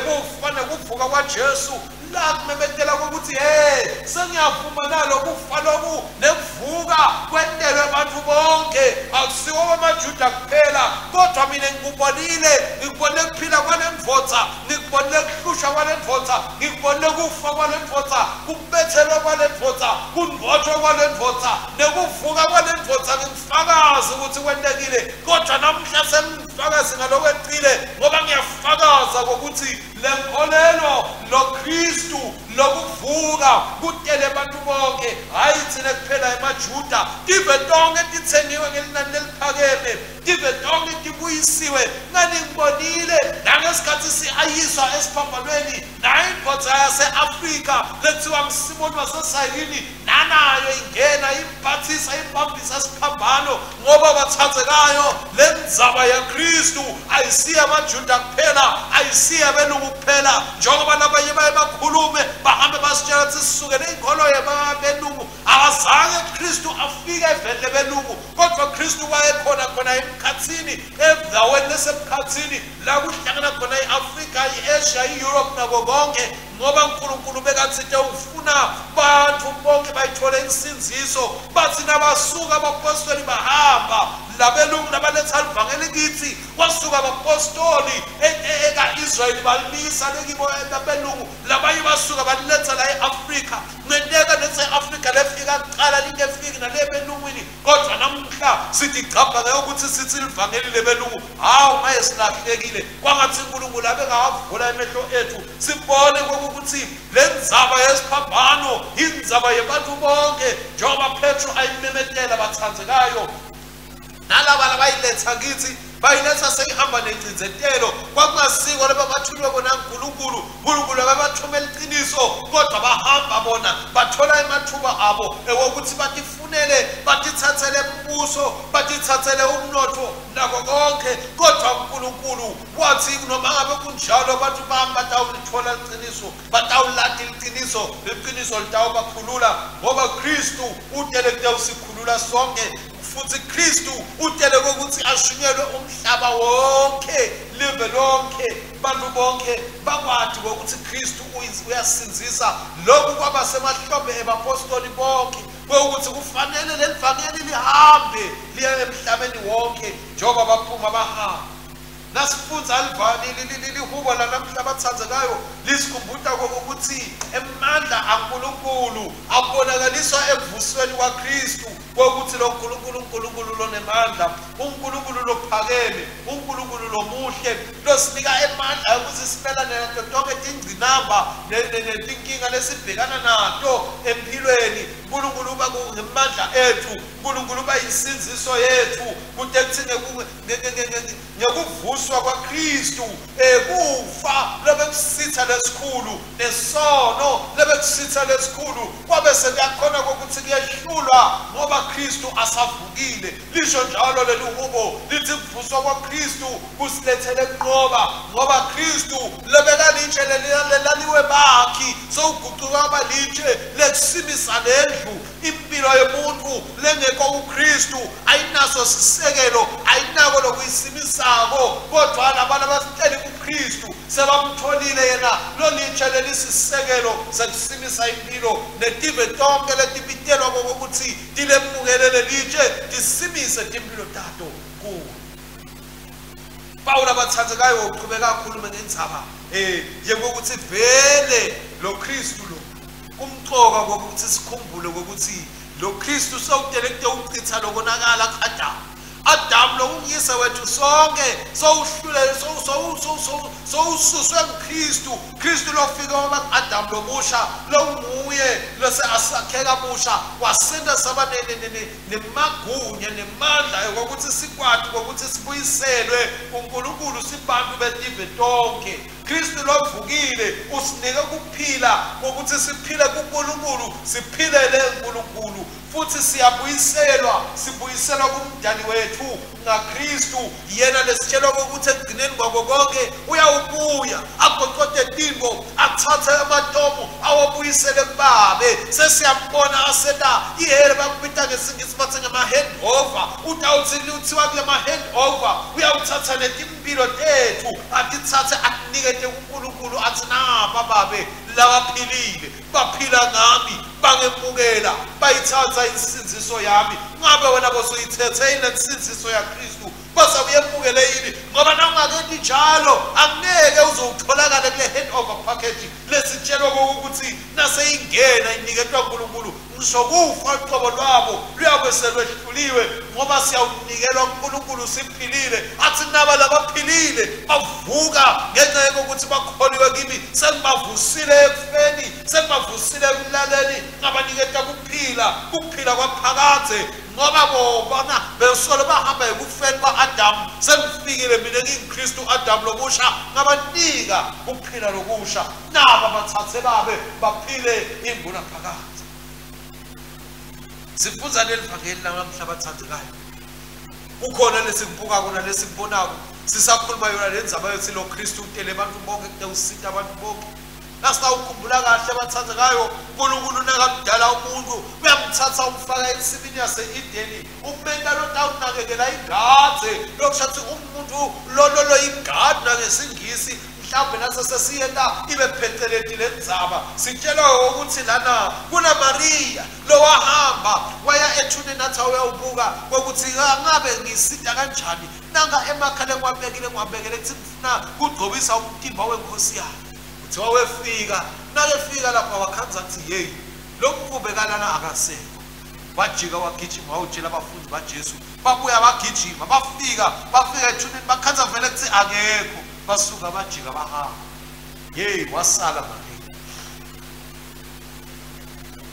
kufa nekuvuka kwaJesu, la kumemetela ukuthi hey sengiyavuma nalo kufa loku nekuvuka kwentelwe abantu bonke, akusiwo kwamaJuda kuphela, kodwa mina ngikubonile, ngikubonile kuphila kwalendvodza, ngikubonile kuhlushwa kwalendvodza, ngikubonile kufa kwalendvodza, kubethelwa kwalendvodza, kungcwatshwa kwalendvodza nekuvuka kwalendvodza, ngingifakazi ukuthi kwentekile, kodwa namhla sengifakazi ngalokwecile ngoba ngiyafakaza ngokuthi lenkolelo loKristu lokuvuka kutele abantu bonke, hayi thina kuphela emaJuda, tive tonke tithengiwe ngelinani leliphakeme, tive tonke tibuyisiwe. Ngani ngibonile nangesikhathi siayiswa esiphambanweni nayo indvodza yase-Afrika lethiwa nguSimoni waseSayini, nanayo ingena imphathisa imbambisa siphambano, ngoba bathandzekayo lendzaba yaKristu ayisiye amaJuda kuphela, ayisiye abelungu kuphela, njengoba labanye baye bakhulume bahambe basitshela ukuthi sisukele inkolo yabelungu. Akazange Kristu afike eveni lebelungu, kodwa Kristu wayekhona khona emkhathini, endaweni lesemkhathini la kuhlangana khona i-Afrika, i-Asia, i-Europe nako konke, ngoba uNkulunkulu bekathinte ufuna bantu bonke bayithole insindziso. Bathi nabasuka abapostoli bahamba labelungu nabaletha livangeli kithi, kwasuka abapostoli eka-Israyeli balimisa lekibo labelungu, labanye basuka baliletha la e-Afrika. Ngenteka lese-Afrika lefika kuqala lingefiki nalebelungwini, kodwa namuhla sithi gcabha ukuthi sithi livangeli lebelungu. Hawu, maye silahlekile. Kwangathi uNkulunkulu abengawavula emehlo ethu sibone ukuthi lendzaba yesiphambano indzaba yebantu bonke, njengoba Petro ayimemetela bathandzekayo nalaba labayiletha kithi, bayiletha seyihamba nencindzetelo. Kwakungasiko laba bathunywe kona uNkulunkulu, uNkulunkulu ababathumela iqiniso, kodwa bahamba bona bathola emathuba abo ewokuthi batifunele Batithathele umbuso, batithathele umnotfo nako konke, kodwa uNkulunkulu wathi noma ngabe kunjalo abantu bami batawulithola iqiniso, batawulati iqiniso, iqiniso litawubakhulula, ngoba Kristu utele kutawusikhulula sonke. Futhi Kristu utele ukuthi ashunyelwe umhlaba wonke, live lonke, bantu bonke bakwazi ukuthi Kristu uyasinzisa. Lokhu kwaba semahlombe ebapostoli bonke, ukuthi kufanele leli vangeli lihambe liye emhlabeni wonke njengoba baphuma bahamba. Nasifunza lihubo lanamhla abathandekayo lisikhumbuta kokuthi emandla aNkulunkulu abonakaliswa ekuvusweni kwaKristu, kokuthi lo Nkulunkulu uNkulunkulu lonemandla, uNkulunkulu lophakeme, uNkulunkulu lomuhle, losinika emandla ukuze simelane nato tonke tingcinamba netinkinga lesibhekana nato empilweni. uNkulunkulu uba ngemandla ethu, uNkulunkulu uba insindziso yethu, kute kuthi ngekuvuswa kwaKristu kufa lobekusitha lesikhulu nesono lobekusitha lesikhulu kwabe sekuyakhona ukuthi kuyehlulwa ngoba Kristu asavukile. Lisho njalo leli hubo lithi kuvuswa kwaKristu kusilethele kunqoba, ngoba Kristu lobekalitshe lelaliwe bakhi sowuguquka kwaba litshe lekusimisa lendlu. Impilo yomuntu lengekho kuKristu ayinaso sisekelo, ayinako lokuyisimisako, kodwa labantu abasihleli kuKristu sebamtholile yena lolitshe lelisisekelo sekusimisa impilo. Netive tonke letibitelwa kokuthi tilemukele lelitshe tisimise timpilo tato kuwo. Pawula abathandekayo uqhubeka akhulume ngendzaba yekuthi vele lo Kristu lo kumcoka kokuthi sikhumbule ukuthi lo Kristu sowutele kutewuchitha lokonakala ku-Adamu. Adamu lo ungiyise wethu sonke sowuhlulele sowususwe nguKristu. Kristu lofika waba Adamu lomusha, longuye lose asakheka musha, wasenda saba nemagunya nemandla yokuthi sikwati ukuthi sibuyiselwe kuNkulunkulu sibantu betive tonke. Kristu lovukile usinike ukuphila ukuthi siphile kuNkulunkulu, siphilele uNkulunkulu, futhi siyabuyiselwa, sibuyiselwa kumdali wethu ngaKristu. Yena lesitshelwa ukuthi ekugcineni kwako konke uyawubuya agoqode timbo, athathe amatomu awabuyisele kubabe. Sesiyambona aseta ihele bakubita ngesingisi bathi ngama-handover. Utawuthi kuthiwa kule ma-handover uyawuthatha netimpilo tethu atithathe akunikete kuNkulunkulu, athi napa babe labaphilile baphila ngami, bangemukela, bayithatha insindziso yami. Ngabe wena bosuyithethe yini lensindziso yaKristu? Bese uyemukele yini? Ngoba nawungakenti njalo angeke uzowutholakala kule handover package lesitshelwa ukuthi naseyingena iniketwa uNkulunkulu. Ngisho kufa uqobo lwabo luyabe selwehluliwe, ngoba siyawunikelwa uNkulunkulu siphilile. Athi naba labaphilile bavuka ngenxa yokuthi bakholiwe kimi, sengibavusile ekufeni, sengibavusile ekulaleni, ngabaniketa kuphila, kuphila kwaphakadze. Ngoba bona besolo bahamba ekufeni kwa-Adamu, sengifikile mina nginguKristu Adamu lomusha, ngabanika ukuphila lokusha. Naba bathathe babe baphile ingunaphakadze. Sifunza leli vangeli namhla abathandekayo. Kukhona lesikubukako nalesikubonako. Sisakhuluma yona le ndzaba yokuthi lo Kristu utele abantu bonke kutewusita abantu bonke. Nasawukhumbula kahle abathandekayo, uNkulunkulu nakamdala umuntu uyamthatha umfaka ensimini yase-Edeni, umenta lotawunakekela ingadze. Lokusho ukuthi umuntu lo ingadi nangesingisi mhlawumbe naso sesiyenta ibe pheceleti le ndzaba. Sitshelwa ukuthi lana kuna Maria lowahamba waya ethuneni athi uyawubuka kokuthi ngabe ngisita kanjani, nanga emakhaleni ngiwabekile ngiwabekele kuthi ngifuna kugcobisa umtimba wenkosi yami. Kuthiwa wefika, nakefika lapha wakhanza kuthi yeyi lo mvubekalana akasekho. Wajika wagijima wawutshela abafundi baJesu, babuya bagijima bafika ethuneni bakhanza vele kuthi akekho, basuka bajika bahamba. Yeyi wasala Maria.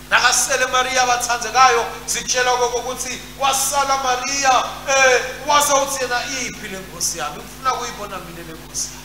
Nakasele Maria abathandekayo sitshelwa kokuthi wasala Maria wase uthi yena iphi le nkosi yami, ngifuna kuyibona mina le nkosi yami.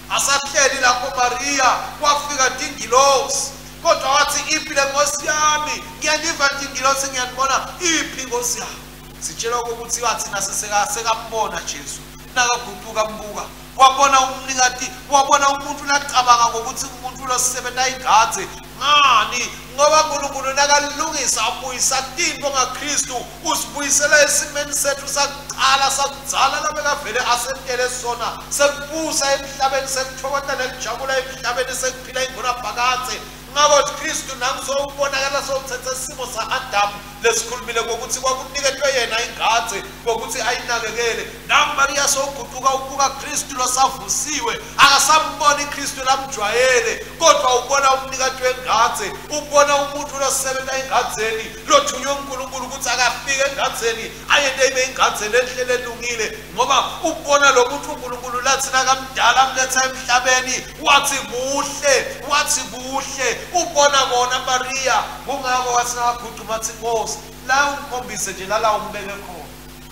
Asahleli lapho Maria kwafika tingilosi. Kodwa wathi iphi le Nkosi yami? Ngiyaniva tingilosi ngiyanibona, iphi Nkosi yami? Sitshelwa ukuthi wathi nasesekambona Jesu, nakaguquka mbuka, wabona umnikati, wabona umuntu lacabanga ngokuthi umuntu losebenza ingadze. Ngani? Ngoba uNkulunkulu nakalungisa abuyisa tinto ngaKristu, usibuyisela esimeni sethu sakuqala sakudzala labekavele asentele sona, sekubusa emhlabeni, sekuthokoza nekujabula emhlabeni, sekuphila ingunaphakadze. Ngakho Kristu nangisowubonakala sowuthethe isimo sa-Adamu lesikhulumile ngokuthi kwakuniketwe yena ingadze ngokuthi ayinakekele. Nangu Mariya sowuguquka ubuka Kristu losavusiwe, akasamboni Kristu lamjwayele, kodwa ubona umnikati wengadze, ubona umuntu losebenza engadzeni, lothunywe uNkulunkulu ukuthi akafike engadzeni ayente ibe ingadzeni enhle lelungile, ngoba ubona lo muntu uNkulunkulu lathi nakamdala amletha emhlabeni wathi kuhle, wathi kuhle. Ubona kona Mariya, kungako wathi nakaguqa wathi Nkosi la ungikhombise nje lala umbeke khona.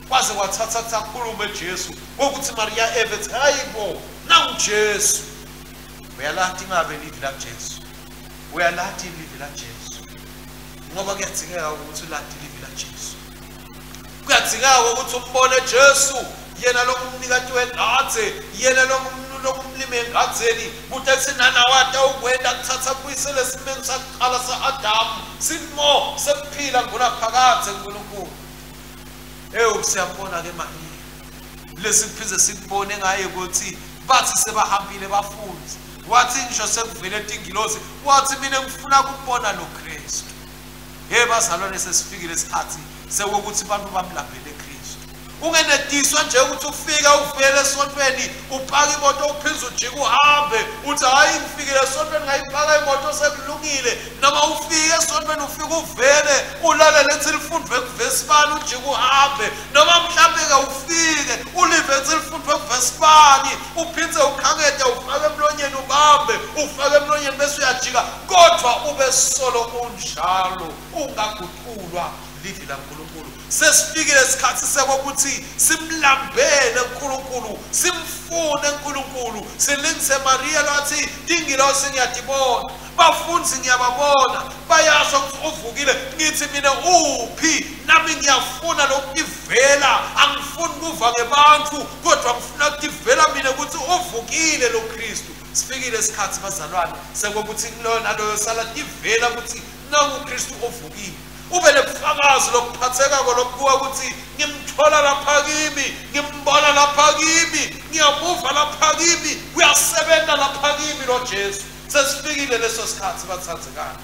Kwaze kwathatha ukuthi akhulume Jesu ngokuthi Mariya evet, hayibo nangu Jesu. Uyalathi ngabe livi la Jesu, uyalathi livi la Jesu, ngoba kuyadzingeka ukuthi ulati livi la Jesu, kuyadzingeka ukuthi umbone Jesu, yena longumnikati wengadze, yena longumlimi engadzeni, kuthi nanawata ukwenda kuthatha kubuyisele esimeni sakuqala sa-Adamu, simo sekuphila ngunaphakadze uNkulunkulu. Ewu siyabona ke Mariya, lesiphinde sikubone ngaye ukuthi bathi sebahambile bafundi, wathi ngisho sekuvele tingilosi, wathi mina ngifuna ukubona lo Kristu. Hey bazalwane, sesifikile isikhathi sekuthi abantu bamlambele Kristu. Ungenetiswa nje ukuthi ufike uvele esontweni upaka imoto uphinde ujike uhambe uthi hayi ngifikile esontweni ngayipaka imoto sekulungile. Noma ufike esontweni ufike uvele ulalele ethi lifundwe kuvesibani ujike uhambe, noma mhlambe ke ufike ulive ethi lifundwe kuvesibani uphinde ukhangete ufake emlonyeni ubambe ufake emlonyeni bese uyajika, kodwa ube solo unjalo ungaguqulwa livi laNkulunkulu. Sesifikile isikhathi sekokuthi simlambele uNkulunkulu, simfune uNkulunkulu, silingise Mariya lathi tingilosi ngiyatibona, bafundi ngiyababona, bayasho ukuthi uvukile, ngithi mina uphi, nami ngiyafuna lokutivela, angifuni kuva ngebantu kodwa ngifuna ukutivela mina ukuthi uvukile lo Kristu. Sifikile isikhathi bazalwane sekokuthi kuloyo naloyo sala tivela ukuthi nangu Kristu uvukile. Ube nebufakazi lokuphatheka lokubuka ukuthi ngimthola lapha kimi, ngimbona lapha kimi, ngiyamuva lapha kimi, uyasebenza lapha kimi lo Jesu. Sesifikile leso sikhathi bathandekayo.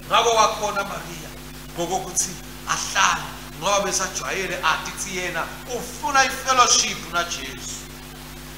Ngakho wakhona Mariya ngokuthi ahlale, ngoba besajwayele athi yena ufuna ifellowship naJesu.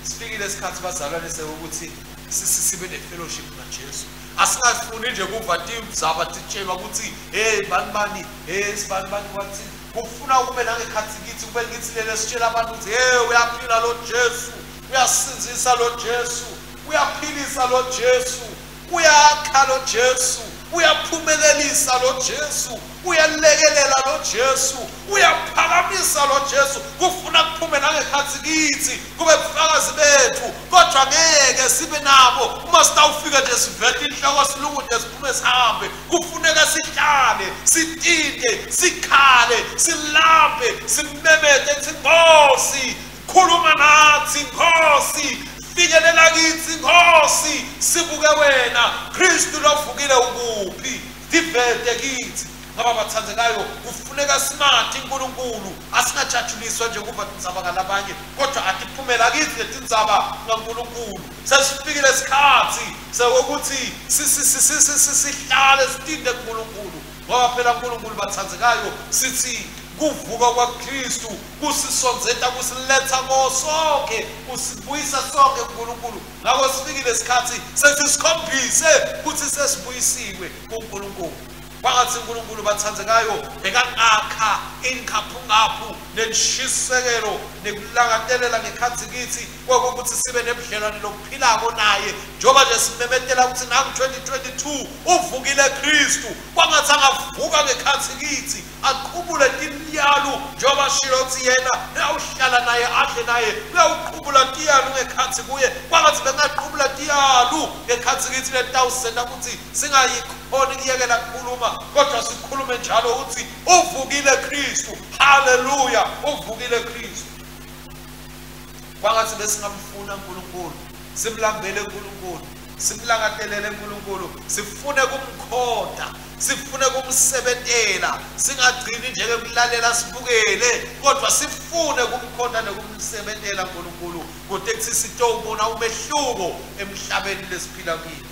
Sifikile isikhathi bazalwane sekuthi sibe nefellowship naJesu. Asingafuni nje kuva tindzaba titshelwa ukuthi hey bani bani, hey sibani bani, wathi kufuna kube nangekhathi kithi kube ngithi lele sitshela abantu ukuthi hey uyaphila lo Jesu, uyasinzisa lo Jesu, uyaphilisa lo Jesu, uyakha lo Jesu, uyaphumelelisa lo Jesu, uyalekelela lo Jesu, uyaphakamisa lo Jesu. Kufuna kuphume nangekhathi kithi kube bufakazi bethu, kodwa ngeke sibe nabo uma sitawufika nje sivete inhloko silungude siphume sihambe. Kufuneka sihlale sitinte sikhale silambe simemete sithi Nkosi khuluma nathi, Nkosi finyelela kithi, Nkosi sibuke wena Kristu lovukile ukuphi, tivete kithi. Ngoba bathandekayo kufuneka simathi uNkulunkulu, asingajatshuliswa nje kuba tindzaba ngalabanye, kodwa atiphumela kithi letindzaba ngaNkulunkulu. Sesifikile isikhathi sekuthi sihlale sitinde kuNkulunkulu, ngoba phela uNkulunkulu bathandekayo sithi kuvuka kwaKristu kusisonzeta kusiletha sonke, kusibuyisa sonke kuNkulunkulu. Ngakho sifikile isikhathi sesisikhombise ukuthi sesibuyisiwe kuNkulunkulu. Kwangathi uNkulunkulu bathandekayo bekangakha inkhaphu nentshisekelo nekulangadelela ngekhatsi kitsi kwakukuthi sibe nebudlelwane lokuphilako naye njengoba nje simemetela ukuthi nangu-2022 uvukile Kristu kwangathi angavuka ngekhatsi kitsi aqhubule tiyalu njengoba shilo ukuthi yena uyawuhlala naye adle naye uyawuqhubula tiyalu ngekhatsi kuye kwangathi bengaqhubula tiyalu ngekhatsi kitsi letawusenta ukuthi singayikhoni kuyekela kukhuluma kodwa sikhulume njalo ukuthi uvukile Kristu. Haleluya, uvukile Kristu. Kwangathi besingamfuna uNkulunkulu, simlambele uNkulunkulu, simlangatelele uNkulunkulu, sifune kumkhonta, sifune kumsebentela, singagcini nje kulalela sibukele, kodwa sifune kumkhonta nokumsebentela uNkulunkulu kuze sitobona umehluko emhlabeni lesiphila kiwo.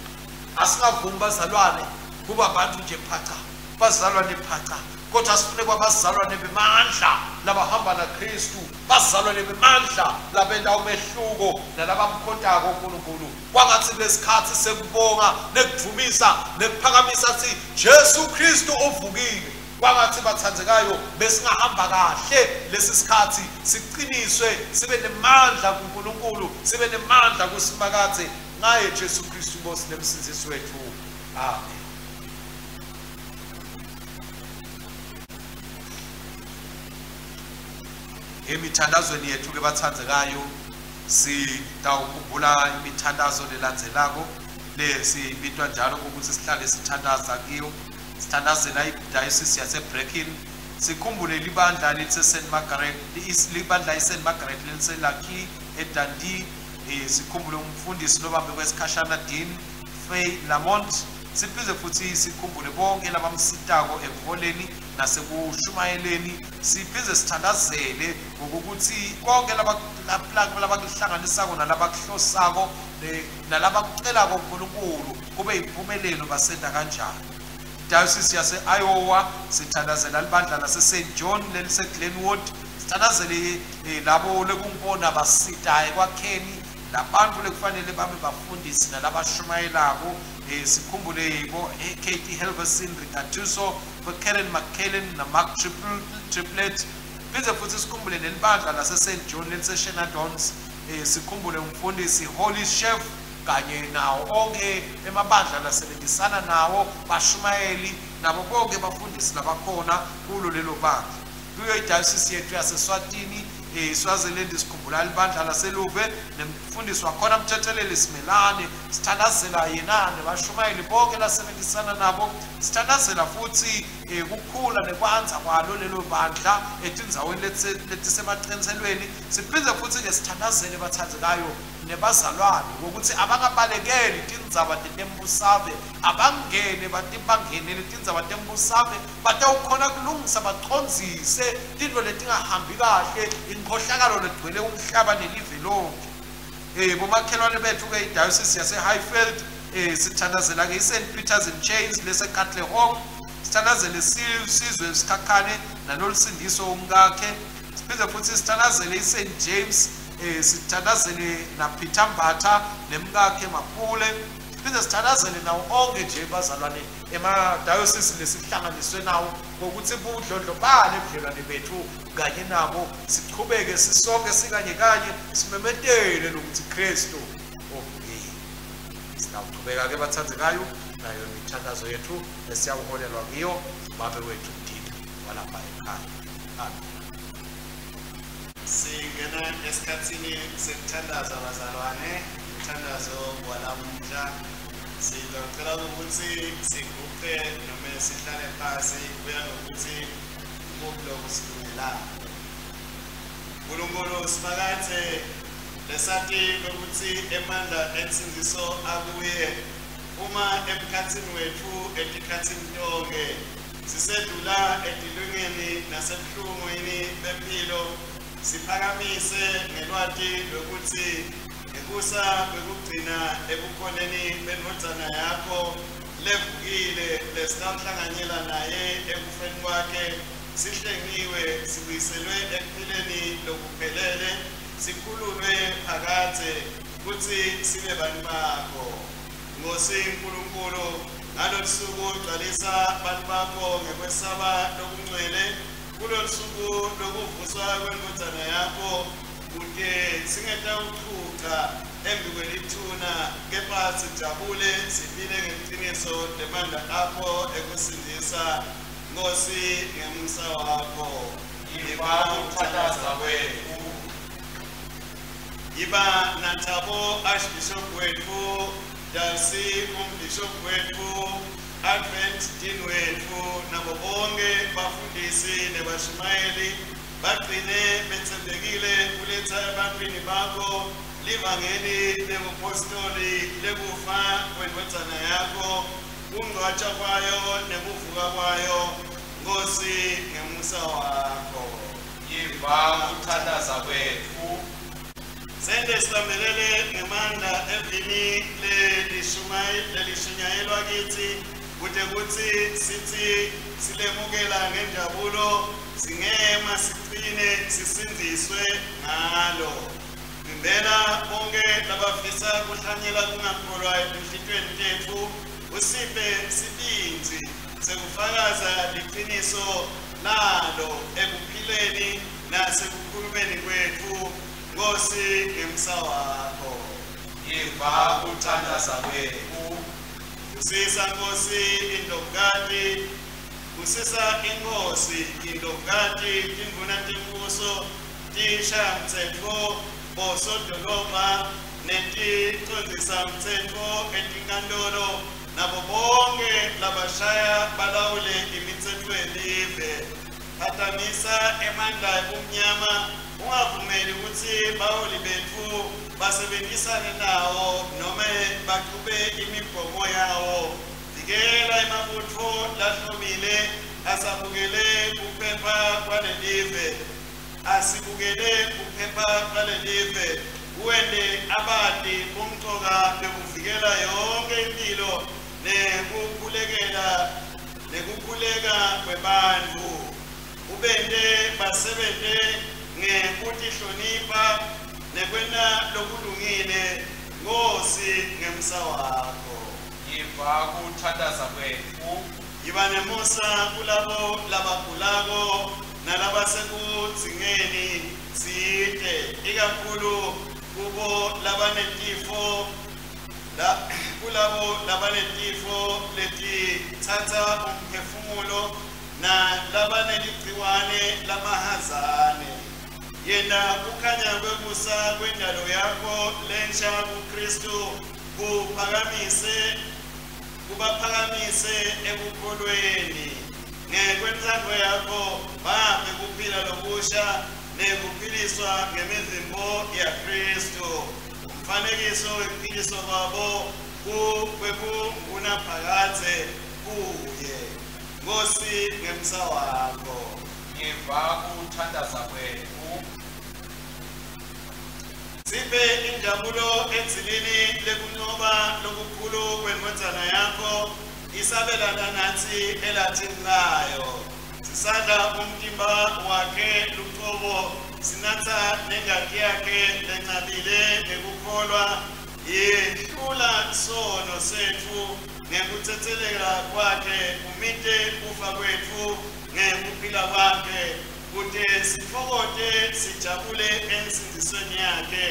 Asingavumi bazalwane kuba abantu nje phaca, bazalwane phaca, kodwa sifune kwabazalwane bemandla labahamba naKristu, bazalwane bemandla labenta umehluko nalabamkhontako uNkulunkulu. Kwangathi kulesikhathi sekubonga nekudvumisa nekuphakamisa sithi Jesu Kristu uvukile. Kwangathi bathandzekayo besingahamba kahle lesi sikhathi, siqiniswe sibe nemandla kuNkulunkulu, sibe nemandla kuSimakadze ngaye Jesu Kristu Nkosi nemsindzisi wethu. Amen. Emithandazweni yethu ke bathandzekayo sitawukhumbula imithandazo lelandzelako lesibitwa njalo ukuthi sihlale sithandaza kiyo. Sithandazela idiocese yaseBreckin, sikhumbule libandla lelise-St Margaret, libandla i-St Margaret leliseLucky eDundee, sikhumbule umfundisi lobambe kwesikhashana Dean Faye Lamont, siphinde futhi sikhumbule bonke labamsitako ekuholeni nasekushumayeleni, siphinde sithandazele ngokuthi konke labakuhlanganisako nalabakuhlosako nalabakucelako uNkulunkulu kube impumelelo basenda kanjani. Diocese yase-Iowa sithandazela libandla lase-St John lelise-Glenwood, sithandazele labo lekungibona basita ekwakheni labantu lekufanele babe bafundisi nalabashumayelako, sikhumbule bo Katie Helverson, Ricatuso, Karen McKellen na Mark Triplett. Phinde futhi sikhumbule nelibandla lase-St John lelise-Shenadons, sikhumbule umfundisi Holy Chef kanye nawo onke emabandla lasebenzisana nawo bashumayeli nabo bonke bafundisi labakhona kulo lelo bandla. Kuyo idiocese yethu yaseSwatini, Swaziland, sikhumbula libandla laseLuve nemfundisi wakhona Mthetheleli Simelane, sithandazela yena nebashumayeli bonke lasebenzisana nabo, sithandazela futhi kukhula nekwanza kwalo lelo bandla etindzaweni letisemaqiniselweni. Siphinde futhi ke sithandazele bathandzekayo nebazalwane ngokuthi abangabalekeli tindzaba tetembusave, abangene bangenele tindzaba tembusave, batawukhona kulungisa bacondzise tintfo letingahambi kahle, inkhohlakalo legcwele umhlaba nelive lonke. Bomakhelwane bethu ke idiocese yase-Highfield, sithandazela ke i-St Peter's and Chains lese-Katlehong, sithandazele sizwe Sikhakhane nalolusindiso umkakhe, siphinde futhi sithandazele i-St James, sithandazele naPeter Mbatha nemkakhe Mapule, siphinde sithandazele nawo onke nje bazalwane ema-diocese lesihlanganiswe nawo ngokuthi budlondlobale ebudlelwane bethu kanye nabo, sichubeke sisonke sikanye kanye simemetele lokuthi Kristu uvukile. Sitawuchubeka ke bathandzekayo nayo imithandazo yethu esiyawuholelwa kiyo babe wethu Mdini walapha ekhaya. Amen. Singena esikhathini sekuthandaza bazalwane, umthandazo walamuhla. Sicela ukuthi siguqe noma sihlale phasi kuya ngokuthi kuphi lokhu silungelako. Nkulunkulu Simakadze, lesati lokuthi emandla ensindziso abuye uma emkhatsini wethu etikhatsini tonke, sisedlula etilungeni nasebuhlungwini bempilo, siphakamise ngelwati lokuthi ngekusa kwekugcina ebukhoneni bendvodzana yakho levukile lesitawuhlanganyela naye ekufeni kwakhe, sihlengiwe sibuyiselwe ekuphileni lokuphelele, sikhululwe phakadze kutsi sibe bantu bakho. Nkosi Nkulunkulu, ngalolu suku gcwalisa bantu bakho ngekwesaba lokungcwele Kulolusuku lokuvuswa kwendvodzana yakho kute singetawuchucha embi kwelithuna kepha sijabule siphile ngeliciniso lemandla akho ekusindzisa Nkosi ngemusa wakho. Yiva kuthandaza kwetfu. Yiba naThabo Archbishop wetfu, Darcy umbishop wetfu, Advent Dean wetfu, nabo bonke bafundisi nebashumayeli bagcine betsembekile kuletsa ebantwini bakho livangeli lebupostoli lekufa kwendvodzana yakho, kungcwatshwa kwayo nekuvuka kwayo, Nkosi ngemusa wakho. Yiva kuthandaza kwetfu. Sende sibambelele ngemandla evini lelishunyayelwa kithi kute kutsi sithi silemukela ngenjabulo singema sicine sisindziswe ngalo. Vimbela bonke labafisa kuhlanyela kungakholwa etinhlitiyweni tetfu, usiphe sibindzi sekufakaza liciniso lalo ekuphileni nasekukhulumeni kwetfu, Nkosi ngemsa wakho. Yiva kuthandaza kwetfu. Busisa Nkosi indlovukati, busisa inkosi indlovukati, tindvuna tembuso, tishayamtsetfo, bosodolobha neticondzisamtsetfo etinkantolo nabo bonke labashaya balawule imitsetfo yelive. Phatamisa emandla ebumnyama, ungavumeli kutsi baholi betfu basebenzisane nawo nome bachube imigomo yawo. Vikela emabutfo lahlomile asabukele kuphepha kwalelive, asibukele kuphepha kwalelive. Uwente abati bumcoka bekuvikela yonke impilo nekukhuleka kwebantfu. Ubente basebente ngekutihlonipha nekwenta lokulungile, Nkosi ngemsa wakho. Yiva kuthandaza kwetfu. Yiba nemusa kulabo labagulako nalabasekudzingeni tsite, ikakhulu kubo labanetifo kulabo labanetifo letitsatsa umphefumulo na labaneligciwane lamahazane. Yena kukhanya kwekusa kwendalo yakho lensha kuKristu kubaphakamise ekukholweni. Ngekwentsandvo yakho baphe kuphila lokusha nekuphiliswa ngemivimbo yaKristu. Umfanekiso wekuphiliswa kwabo kwekungunaphakadze kuye. Nkosi ngemsa wakho. Yiva kuthandaza kwetfu. Siphe injabulo edzilini lekuncoba lokukhulu kwendvodzana yakho isabelana natsi elathini layo. Sisadla umtimba wakhe lucobo, sinatsa nengati yakhe lencabile ngekukholwa. Yehlula sono setfu ngekutsetseleka kwakhe, umite kufa kwetfu ngekuphila kwakhe, kute sitfokote sijabule ensindzisweni yakhe.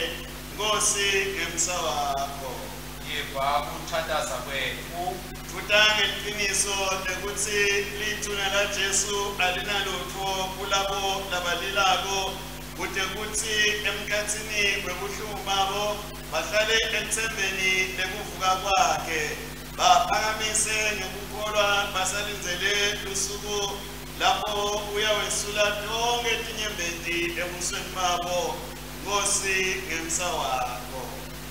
Nkosi ngemsa wakho. Yiva kuthandaza kwetfu. Futa ngeliciniso lekutsi lithuna laJesu alinalutfo kulabo labalilako, kute kutsi emkhatsini webuhlungu babo bahlale etsembeni lekuvuka kwakhe, baphakamise ngekukholwa basalindzele lusuku lapho uyawesula tonkhe tinyembeti ebusweni babo. Nkosi ngemsa wakho.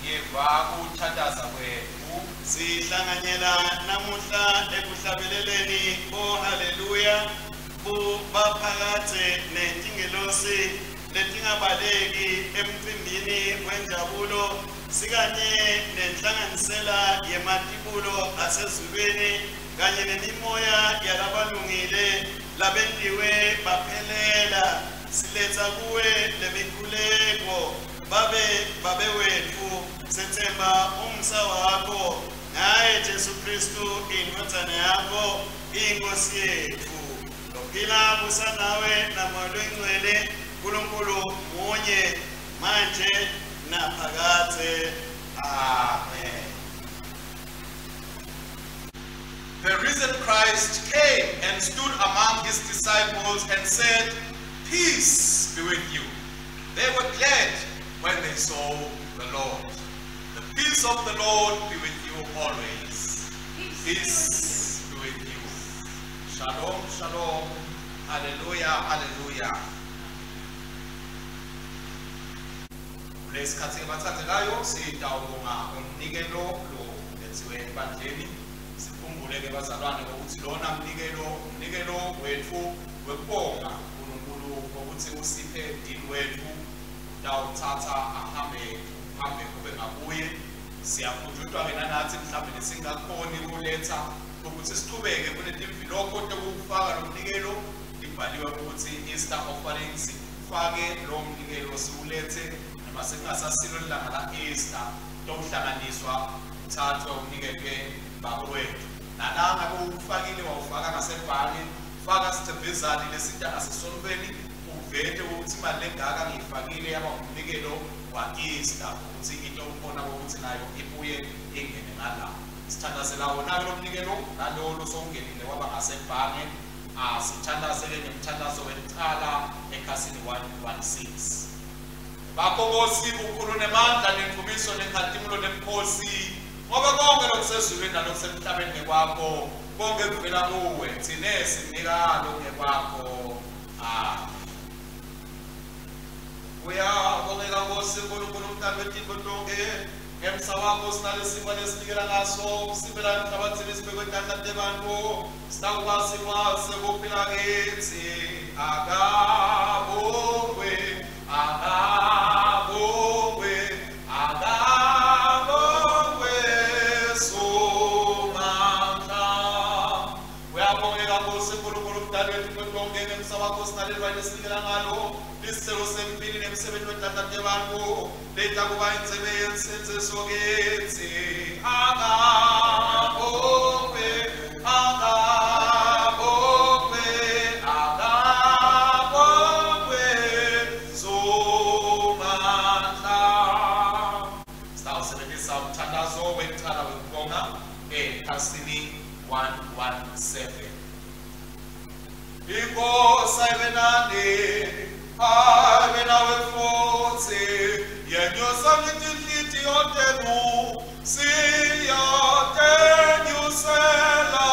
Yiva kuthandaza kwetfu. Sihlanganyela namuhla ekuhlabeleleni bo haleluya baphakadze netingelosi letingabaleki emcimbini wenjabulo sikanye nenhlanganisela yematibulo asezulwini kanye nemimoya yalabalungile labentiwe baphelela. Siletsa kuwe lemikhuleko babe wetfu, sethemba umsa wakho ngaye Jesu Kristu indvodzana yakho inkosi yetfu. Phila busa nawe namoya longcwele uNkulunkulu munye manje naphakadze. Amen. The risen Christ came and stood among his disciples and said, "Peace be with you." They were glad when they saw the Lord. The peace of the Lord be with you always. Peace be with you. Shalom, shalom. Hallelujah, hallelujah. Kulesikhathi ebathandekayo sitawubonga umnikelo lo lethiwe ebandleni. Sikhumbule-ke bazalwane ukuthi lona mnikelo umnikelo wethu wekubonga uNkulunkulu ngokuthi usiphe dini wethu utawuthatha ahambe hambe kube ngakuye. Siyakhunjutwa-ke nanathi mhlawumbe lesingakhoni ukuletha ukuthi sichubeke kunetimvilopho tokufaka lo mnikelo libhaliwe ukuthi Easter offering sifake lo mnikelo siwulethe noma sekungasasilo ilanga la-Easter tokuhlanganiswa uthathwe uniketwe baba wethu. Nalanga uwufakile wawufaka ngasebhange, faka sithebhezane lesita ngasesontweni uvete ukuthi imali lengaka ngiyifakile yaba umnikelo wa-Easter ukuthi into ukhona ukuthi nayo ibuye ingene ngala. Sithandazela wona-ke lo mnikelo nalowo losowungenile waba ngasebhange. Sithandazele ngemthandazo wekuqala ekhasini 116. Bakho Nkosi bukhulu nemandla nendumiso nenkhatimulo nemkhosi, ngoba konke lokusezulwini nalokusemhlabeni ngekwakho, konke kuvela kuwe, thine sinika lokungekwakho. Amen. Uyabongeka Nkosi uNkulunkulu umdali wetintfo tonkhe, ngemsa wakho sinalesimo lesinikela ngaso, sibela emhlabathini sibekwe tandla tebantfu, sitawuba sikwazi kuphila kitsi. Akabongwe, akabongwe, akabongwe Somandla. Uyabongeka Nkosi uNkulunkulu umdali wetintfo tonkhe, ngemsa wakho sinalelwa lesinikela ngalo, lisicelo sempili nemsebenzi wetandla tebantfu, letakuba indzebe yensindziso kitsi. Akabongwe, akabongwe, akabongwe Somandla. Sitawusebenzisa umthandazo wekucala wekubonga ekhasini 117. Inkosi ayibe nani, ayibe nawe futhi, yenyusa inhliziyo tenu, siyatenyusela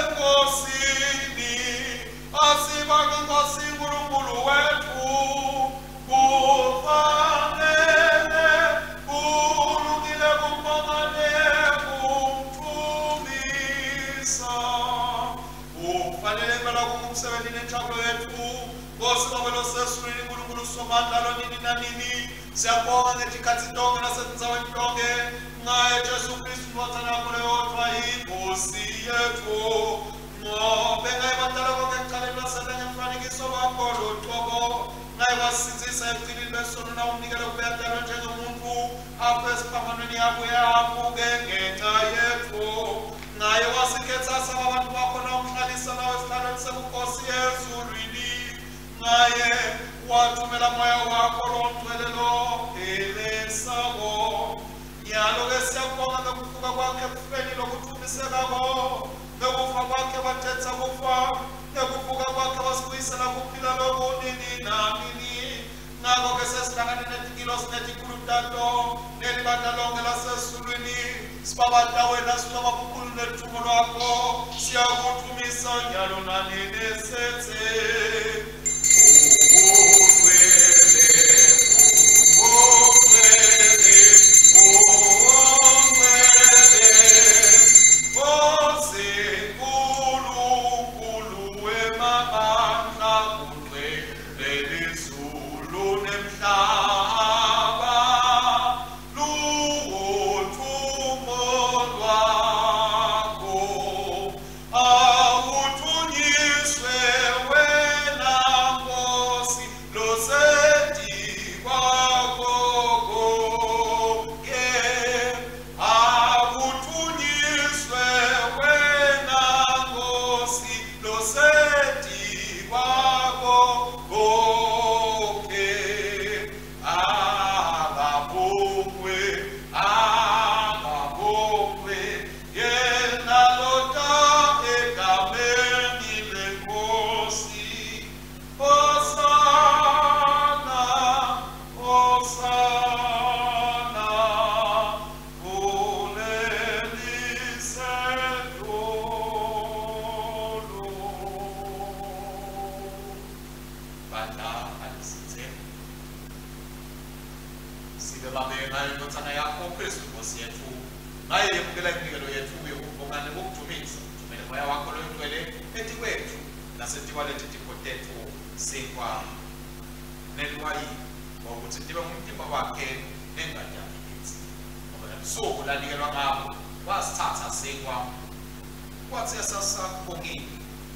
enkosini. Asibonge Nkosi uNkulunkulu wethu, kufanele kulungile kumbonga nekumdumisa. Kufanele impela kungumsebenzi nenjabulo yethu, Nkosi Baba losezulwini uNkulunkulu Somandla lonini nanini. Siyabonga ngetikhatsi tonke nasetindzaweni tonke ngaye Jesu Kristu indvodzana yakho leyodvwa iNkosi yethu. Ngobe ngaye badala konke ekucaleni wasenta ngemfanekiso wakho locobo, ngaye wasindzisa ebugcilini besono nawumnikelo kube adalwe njengomuntu, afe esiphambanweni yabuye avuke ngenxa yethu. Ngaye wasikhetha saba abantu bakho nawumhlalisa nawe esihlalweni sebukhosi ezulwini. Ngaye wathumela moya wakho longcwele lophelesako. Nyalo-ke siyakubonga ngekuvuka kwakhe ekufeni lokuthumisekako, ngekufa kwakhe wathetha kufa, ngekuvuka kwakhe wasibuyisela kuphila lokunini nanini. Ngakho-ke sesihlangane netingilosi netikhulu tato nelibandla lonke lasezulwini, sibabata wena sihloba bukhulu nethumo lwakho, siyakuthumisa nyalo nanini sethe. Ungcwele, ungcwele, ungcwele, Nkosi Nkulunkulu wemabandla, kugcwele lizulu nemhlaba, luwuthumo lwakho. Awuthunyiswe wena Nkosi. ngendvodzana yakho Kristu Nkosi yetfu. Ngaye yemukela iminikelo yetfu yokubonga nekukudumisa. Thumele moya wakho loyingcwele etikwetfu nasetikwaleti tipho tetfu, sinkwa neliwayini, ngokuthi tibe ngumtimba wakhe nengati yakhe kitsi. Ngoba ngebusuku lanikelwa ngabo wasithatha sinkwa, wathi esasakubongile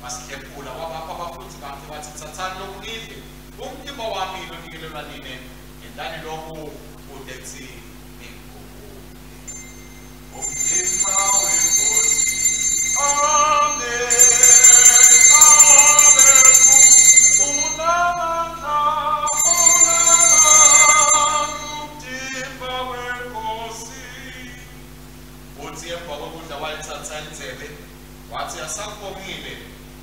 wasihlephula, wabapha abafundzi bakhe, wathi, tsatsani lokhu nidle, umtimba wami lonikelelwa nine, yentani lokhu kude kutsi ningikhumbule. Umtimba weNkosi. Amen. Amen. Unamandla, unamandla, umtimba weNkosi. Uthi emva kokudla wayithatha indzebe, wathi asakubongile,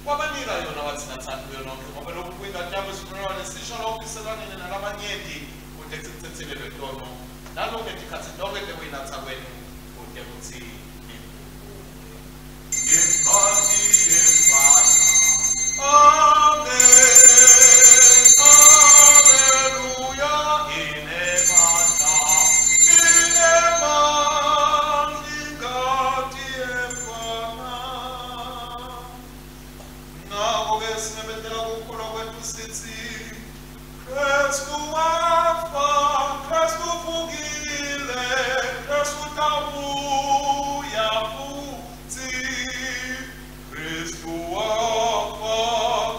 wabanika yona, wathi nathani kuyo nonke, ngoba lokhu kuyingati yami isivumelwano esisha lawubiselwa nina nalabanyenti kute kutsetselelwe tono. Nalokhu ngetikhatsi tonke tekuyinatsa kwenu kute kutsi ningikhumbule. Ingati yemvana. Amen. Alleluia. Inemandla, inemandla, ingati yemvana. Ngakho-ke simemetela ukukholwa kwethu sithi, Kristu wafa, Kristu uvukile, Kristu utawubuya futhi. Kristu wafa,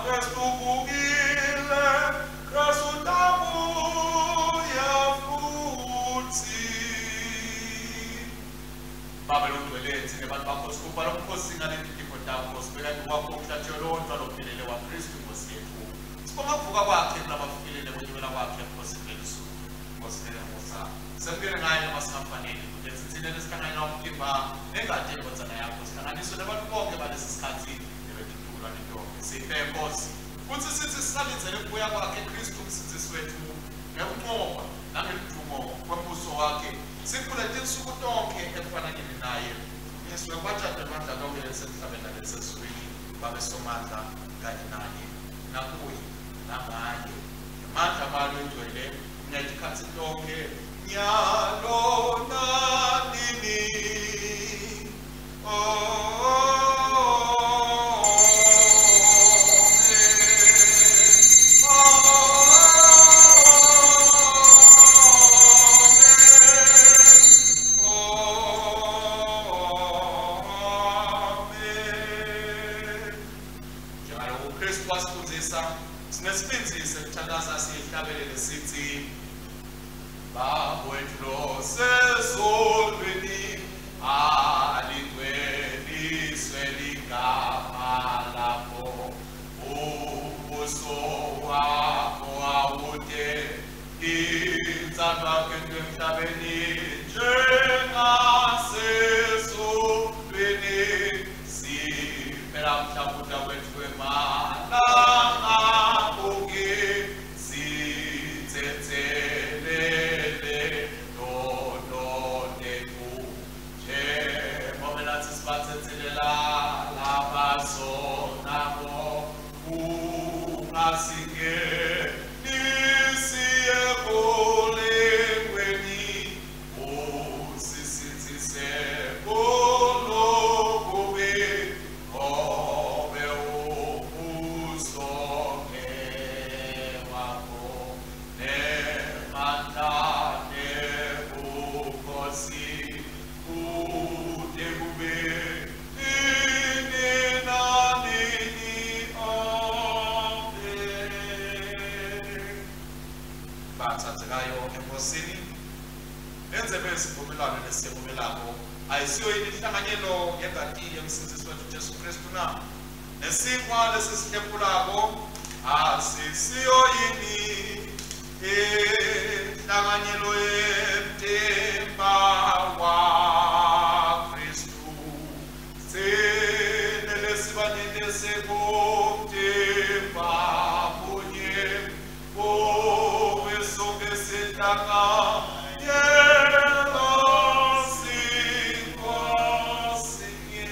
Kristu uvukile, Kristu utawubuya futhi. Babe longcwele, thina bantu bakho sigubha lo mkhosi ngaleti tipho takho, sibeka kwakho umhlatshelo lowodwa lophelele waKristu Nkosi yethu. Sibonga kuvuka kwakhe kulabafile nekwenyukela kwakhe ebukhosini belizulu. Nkosi lenemusa, semukele ngaye noma singafanele, kute thina lesihlanganyela umtimba nengati yendvodzana yakho, sihlanganiswe nabantu bonke balesi sikhathi nebetitukulwane tonke. Siphe Nkosi kutsi sithi sisalindzele kubuya kwakhe Kristu umsindzisi wethu ngekunqoba nangeludumo kwembuso wakhe, sikhule tinsuku tonke ekufananeni naye. Yesu kwatshata amandla lonke lelisemhlabeni naleliseZulwini, babe somandla kanye naye nakuye nangaye ngemandla balo ingcwele ngetikhatsi tonke nyalo nanini. Amen. Njalo uKristu wasifundzisa, sinesibindi sekuthandaza siyihlabelele sithi, Baba wethu losezulwini, alingcweliswe ligama lakho, umbuso wakho awute, intsandvo yakho emhlabeni njengasezulwini. Siphe lamhla kudla kwethu kwemalanga onkhe, sitsetselele tono tetfu njengoba nathi sibatsetselela labasonako, ungasingenisi ekulingweni, usisindzise kulokubi, ngobe umbuso ngewakho, nemandla nebukhosi, kude kube nini nanini. Amen. Bathandzekayo eNkosini, lendzebe yesivumelwano lesiyemukelako ayisiyo yini inhlanganyelo yengati yemsindzisi wethu Jesu Kristu na? Nesinkwa lesisihlephulako asisiyo yini inhlanganyelo yemtimba waKristu? Tsine lesibanyenti sikumtimba munye, ngobe sonke sihlanganyela sinkwa sinye.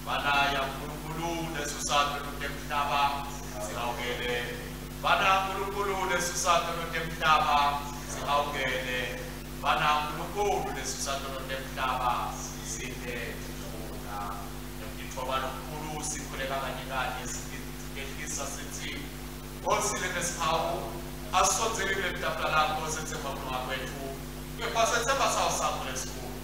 Bana yaNkulunkulu lesusa tono temhlaba, sihawukele. Bana yaNkulunkulu lesusa tono temhlaba, longcwele bana Nkulunkulu lesusatono temhlaba siphe tithula ngekutitfoba lokukhulu sikhuleka kanye kanye sikehlisa sithi Nkosi lenesihawu asisondzeli kuleli tafula lakho sethemba kulunga kwetfu kepha sethemba sawo sakho lesikhulu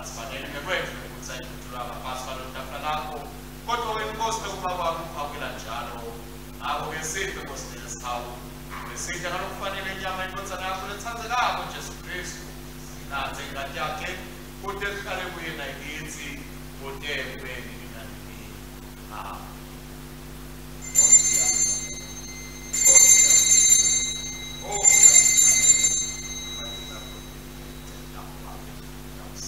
asifanele ngekwetfu ukuthi ayithuthulwa ngaphasi kwalolu tafula lakho kodwa wena Nkosi bekuba kwakho uphawukela njalo ngakho-ke siphe Nkosi lenesihawu lesidla ngalokufanele inyama indvodzana yakho letsandzekako Jesu Kristu sinatse ingati yakhe kute sihlale kuye nayikithi kute kube nini nanini. Amen. Nkosi yami, Nkosi yami, Nkosi yami,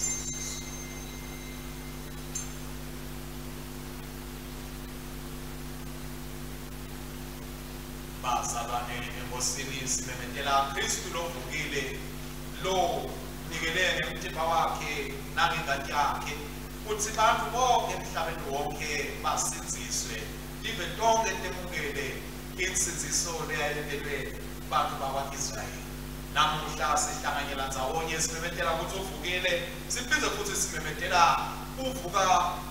bazalwane enkosini simemetela Kristu lovukile lo nikele ngemtimba wakhe nangengati yakhe kutsi bantfu bonke emhlabeni wonke basindziswe live tonke temukele insindziso leyayentelwe bantfu bakwa-Israyeli. Namuhla sihlanganyela ndzawonye simemetela kutsi uvukile siphindze futsi simemetela kuvuka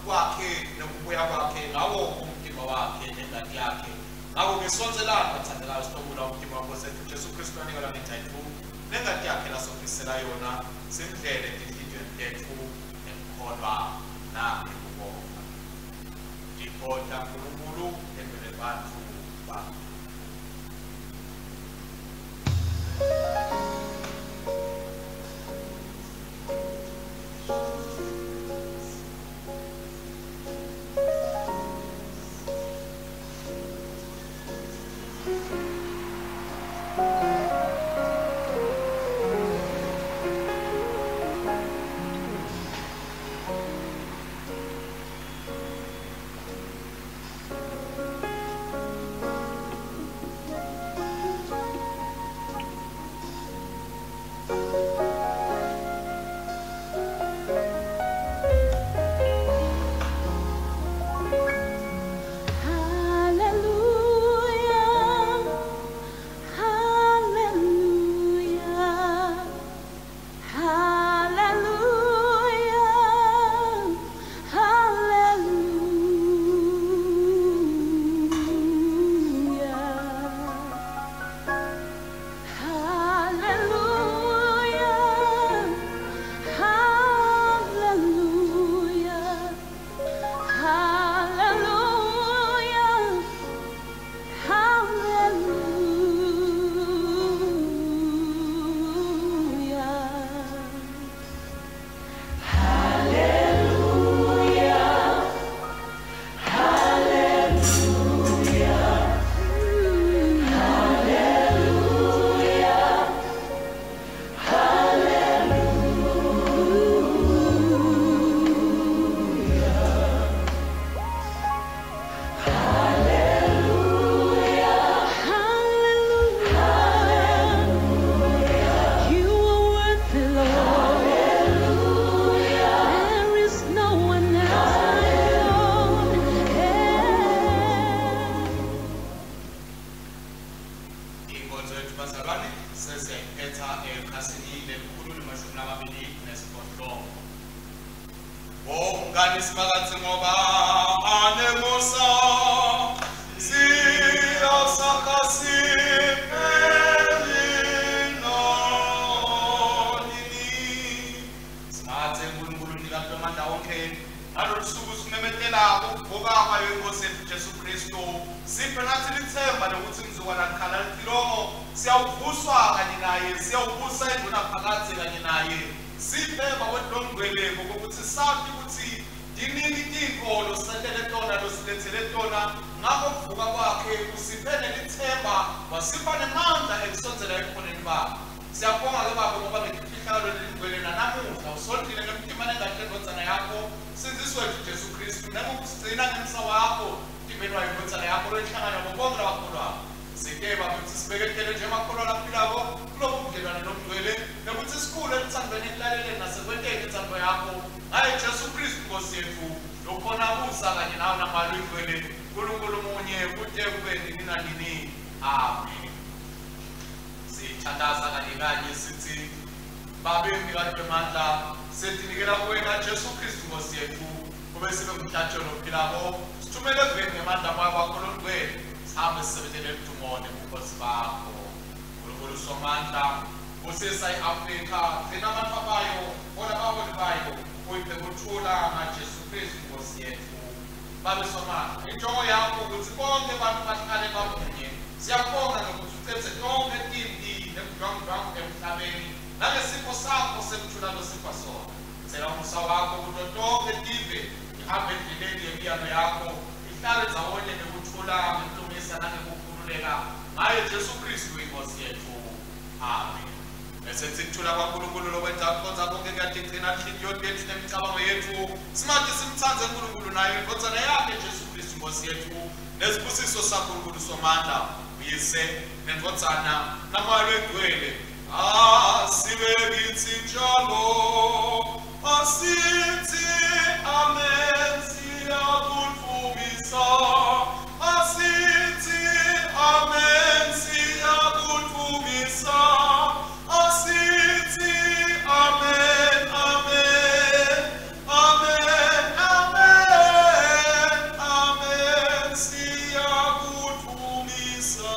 kwakhe nokubuya kwakhe ngawo umtimba wakhe nengati yakhe. Ngakho-ke sondzelani bathandekayo sitobula umtimba waNkosi yetfu Jesu Kristu wanikela ngenja yetfu nengati yakhe lasofisela yona simdlele etinhlitiyweni tetfu ngekukholwa nangekubonga. Tipho taNkulunkulu tembele bantfu bakhe. Amen. Sithandaza kanye kanye sithi Babe mnikati wemandla, setinikela kuwe ngaJesu Kristu Nkosi yethu, kube sibe ngumhlatshelo ophilako, sithumele eveni ngemandla moya wakho longcwele, sihambe sisebentele ludumo nebukhosi bakho. Nkulunkulu Somandla, busisa i-Afrika, gcina abantu bayo, hola abaholi bayo, uyiphe kuthula ngaJesu Kristu Nkosi yethu. Babe Somandla, injongo yakho ukuthi bonke abantu bahlale bamunye. Siyabonga ngokuthi ucedze tonke timpi nebudlwangudlwangu emhlabeni, nangesipho sakho sekuthula losipha sona. Cela umusa wakho kuto tonke tive, ihambe endleleni yemiyalo yakho, ihlale ndzawonye ngekuthula, ngekulungisa nangekukhululeka. Ngaye Jesu Kristu iNkosi yethu. Amen. Bese sikuthula kwaNkulunkulu lokwenza kukhonza konke kuyatigcina inhliziyo tethu nemicabango yethu. Simanje simtsandze uNkulunkulu nayo indvodzana yakhe Jesu Kristu Nkosi yethu, nesibusiso saNkulunkulu Somandla, uyise nendvodzana naMoya Longcwele. Asibe kitsi njalo, asithi amen, siyakudvumisa. Asithi amen, siyakudvumisa. Asithi amen, amen, amen, amen, amen, siyakudvumisa.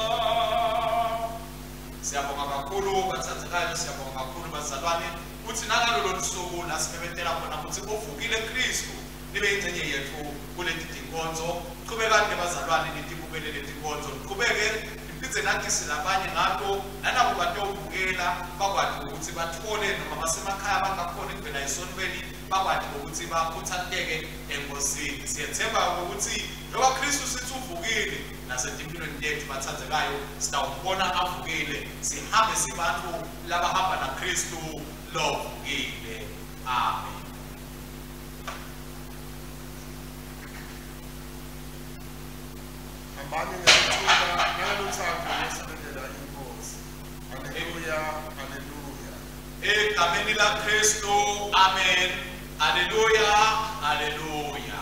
Siyabonga kakhulu bathandekayo, siyabonga kakhulu bazalwane, kuthi nangalolo lusuku lasimemetela khona ukuthi uvukile Kristu, nibe ingxenye yethu kuleti tinkonzo. Qhubekani bazalwane nitibukele leti tinkonzo, niqhubeke niphindze natise labanye ngato, nanabo batobukela bakwati ukuthi bathole noma basemakhaya bangakhona ukuvela esontweni, bakwati ukuthi bakhutsateke enkosini. Siyethemba ukuthi njengoba Kristu sithi uvukile, nasetimpilweni tethu bathandekayo sitawubona avukile, sihambe sibantu labahamba naKristu lovukile. Amen. Hambani ngekuthula nangelutsandvo lwesebentela iNkosi. Haleluya, haleluya. Egameni laKristu, amen. Haleluya, haleluya.